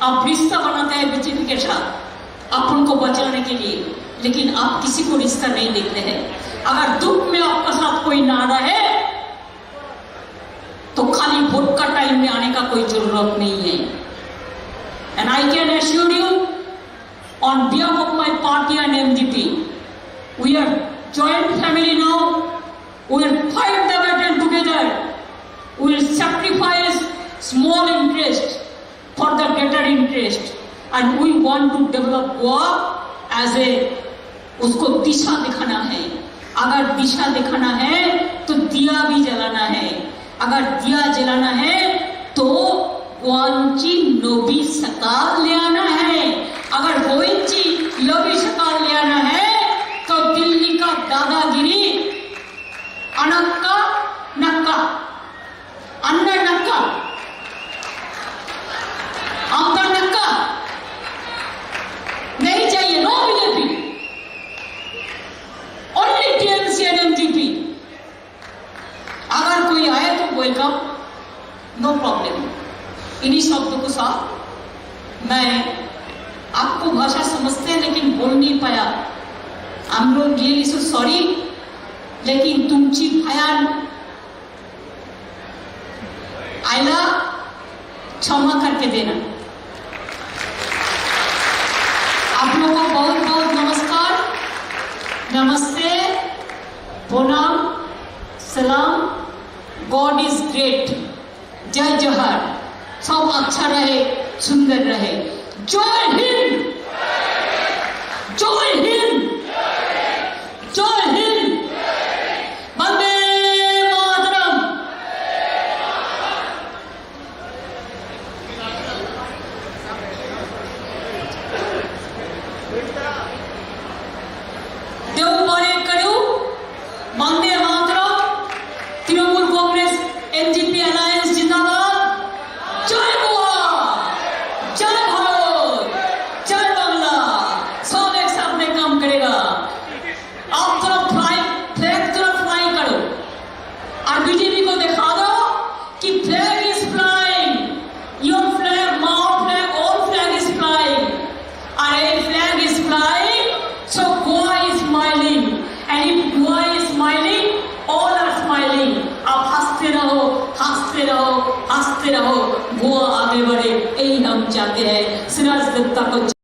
आप रिश्ता बनाते हैं बीजेपी के साथ, आप उनको बचाने के लिए, लेकिन आप किसी को रिश्ता नहीं देखते हैं। अगर दुख में आपका साथ कोई ना रहे तो खाली वोट का टाइम में आने का कोई जरूरत नहीं है। And I can assure you on behalf of my party and MGP, we are joint family now. We will fight the battle together. We will sacrifice small interest for the greater interest and we want to develop Goa as a, उसको दिशा दिखाना है। अगर दिशा दिखाना है तो दिया भी जलाना है, अगर दिया जलाना है तो गोवांची नोबी सकार ले आना है, अगर गोइंची लोबी सकार ले आना है तो दिल्ली का दादागिरी अनक्का नक्का अन्ना नक्का आमदा नक्का नहीं चाहिए। No BJP, only TMC and MGP. अगर कोई आए तो welcome, no problem. इन्हीं शब्दों के साथ मैं आपको भाषा समझते हैं लेकिन बोल नहीं पाया, I am really so sorry. लेकिन तुमची भयान आयला क्षमा करके देना। आप लोगों को बहुत बहुत नमस्कार, नमस्ते, प्रणाम, सलाम। गॉड is great, जय जोहार। सब अच्छा रहे, सुंदर रहे। जय हिंद, जय हिंद, जय हिंद, वंदे मातरम। देव बरें करूं। वंदे मातरम। तृणमूल कांग्रेस एमजीपी अलायंस जिंदाबाद। जय गोवा, जय भारत, जय बांग्ला। सब एक साथ में काम करेगा। आप थोड़ा फ्लाई, फ्लैग थोड़ा फ्लाई करो और बीजेपी को दिखा दो कि flag is flying, your flag, my flag, all flag is flying. Aur a flag is flying, so Goa is smiling, and if Goa is smiling, all are smiling. आप हंसते रहो, हंसते रहो, हंसते रहो, गोवा आगे बढ़े, यही हम चाहते हैं। सिराज दत्ता को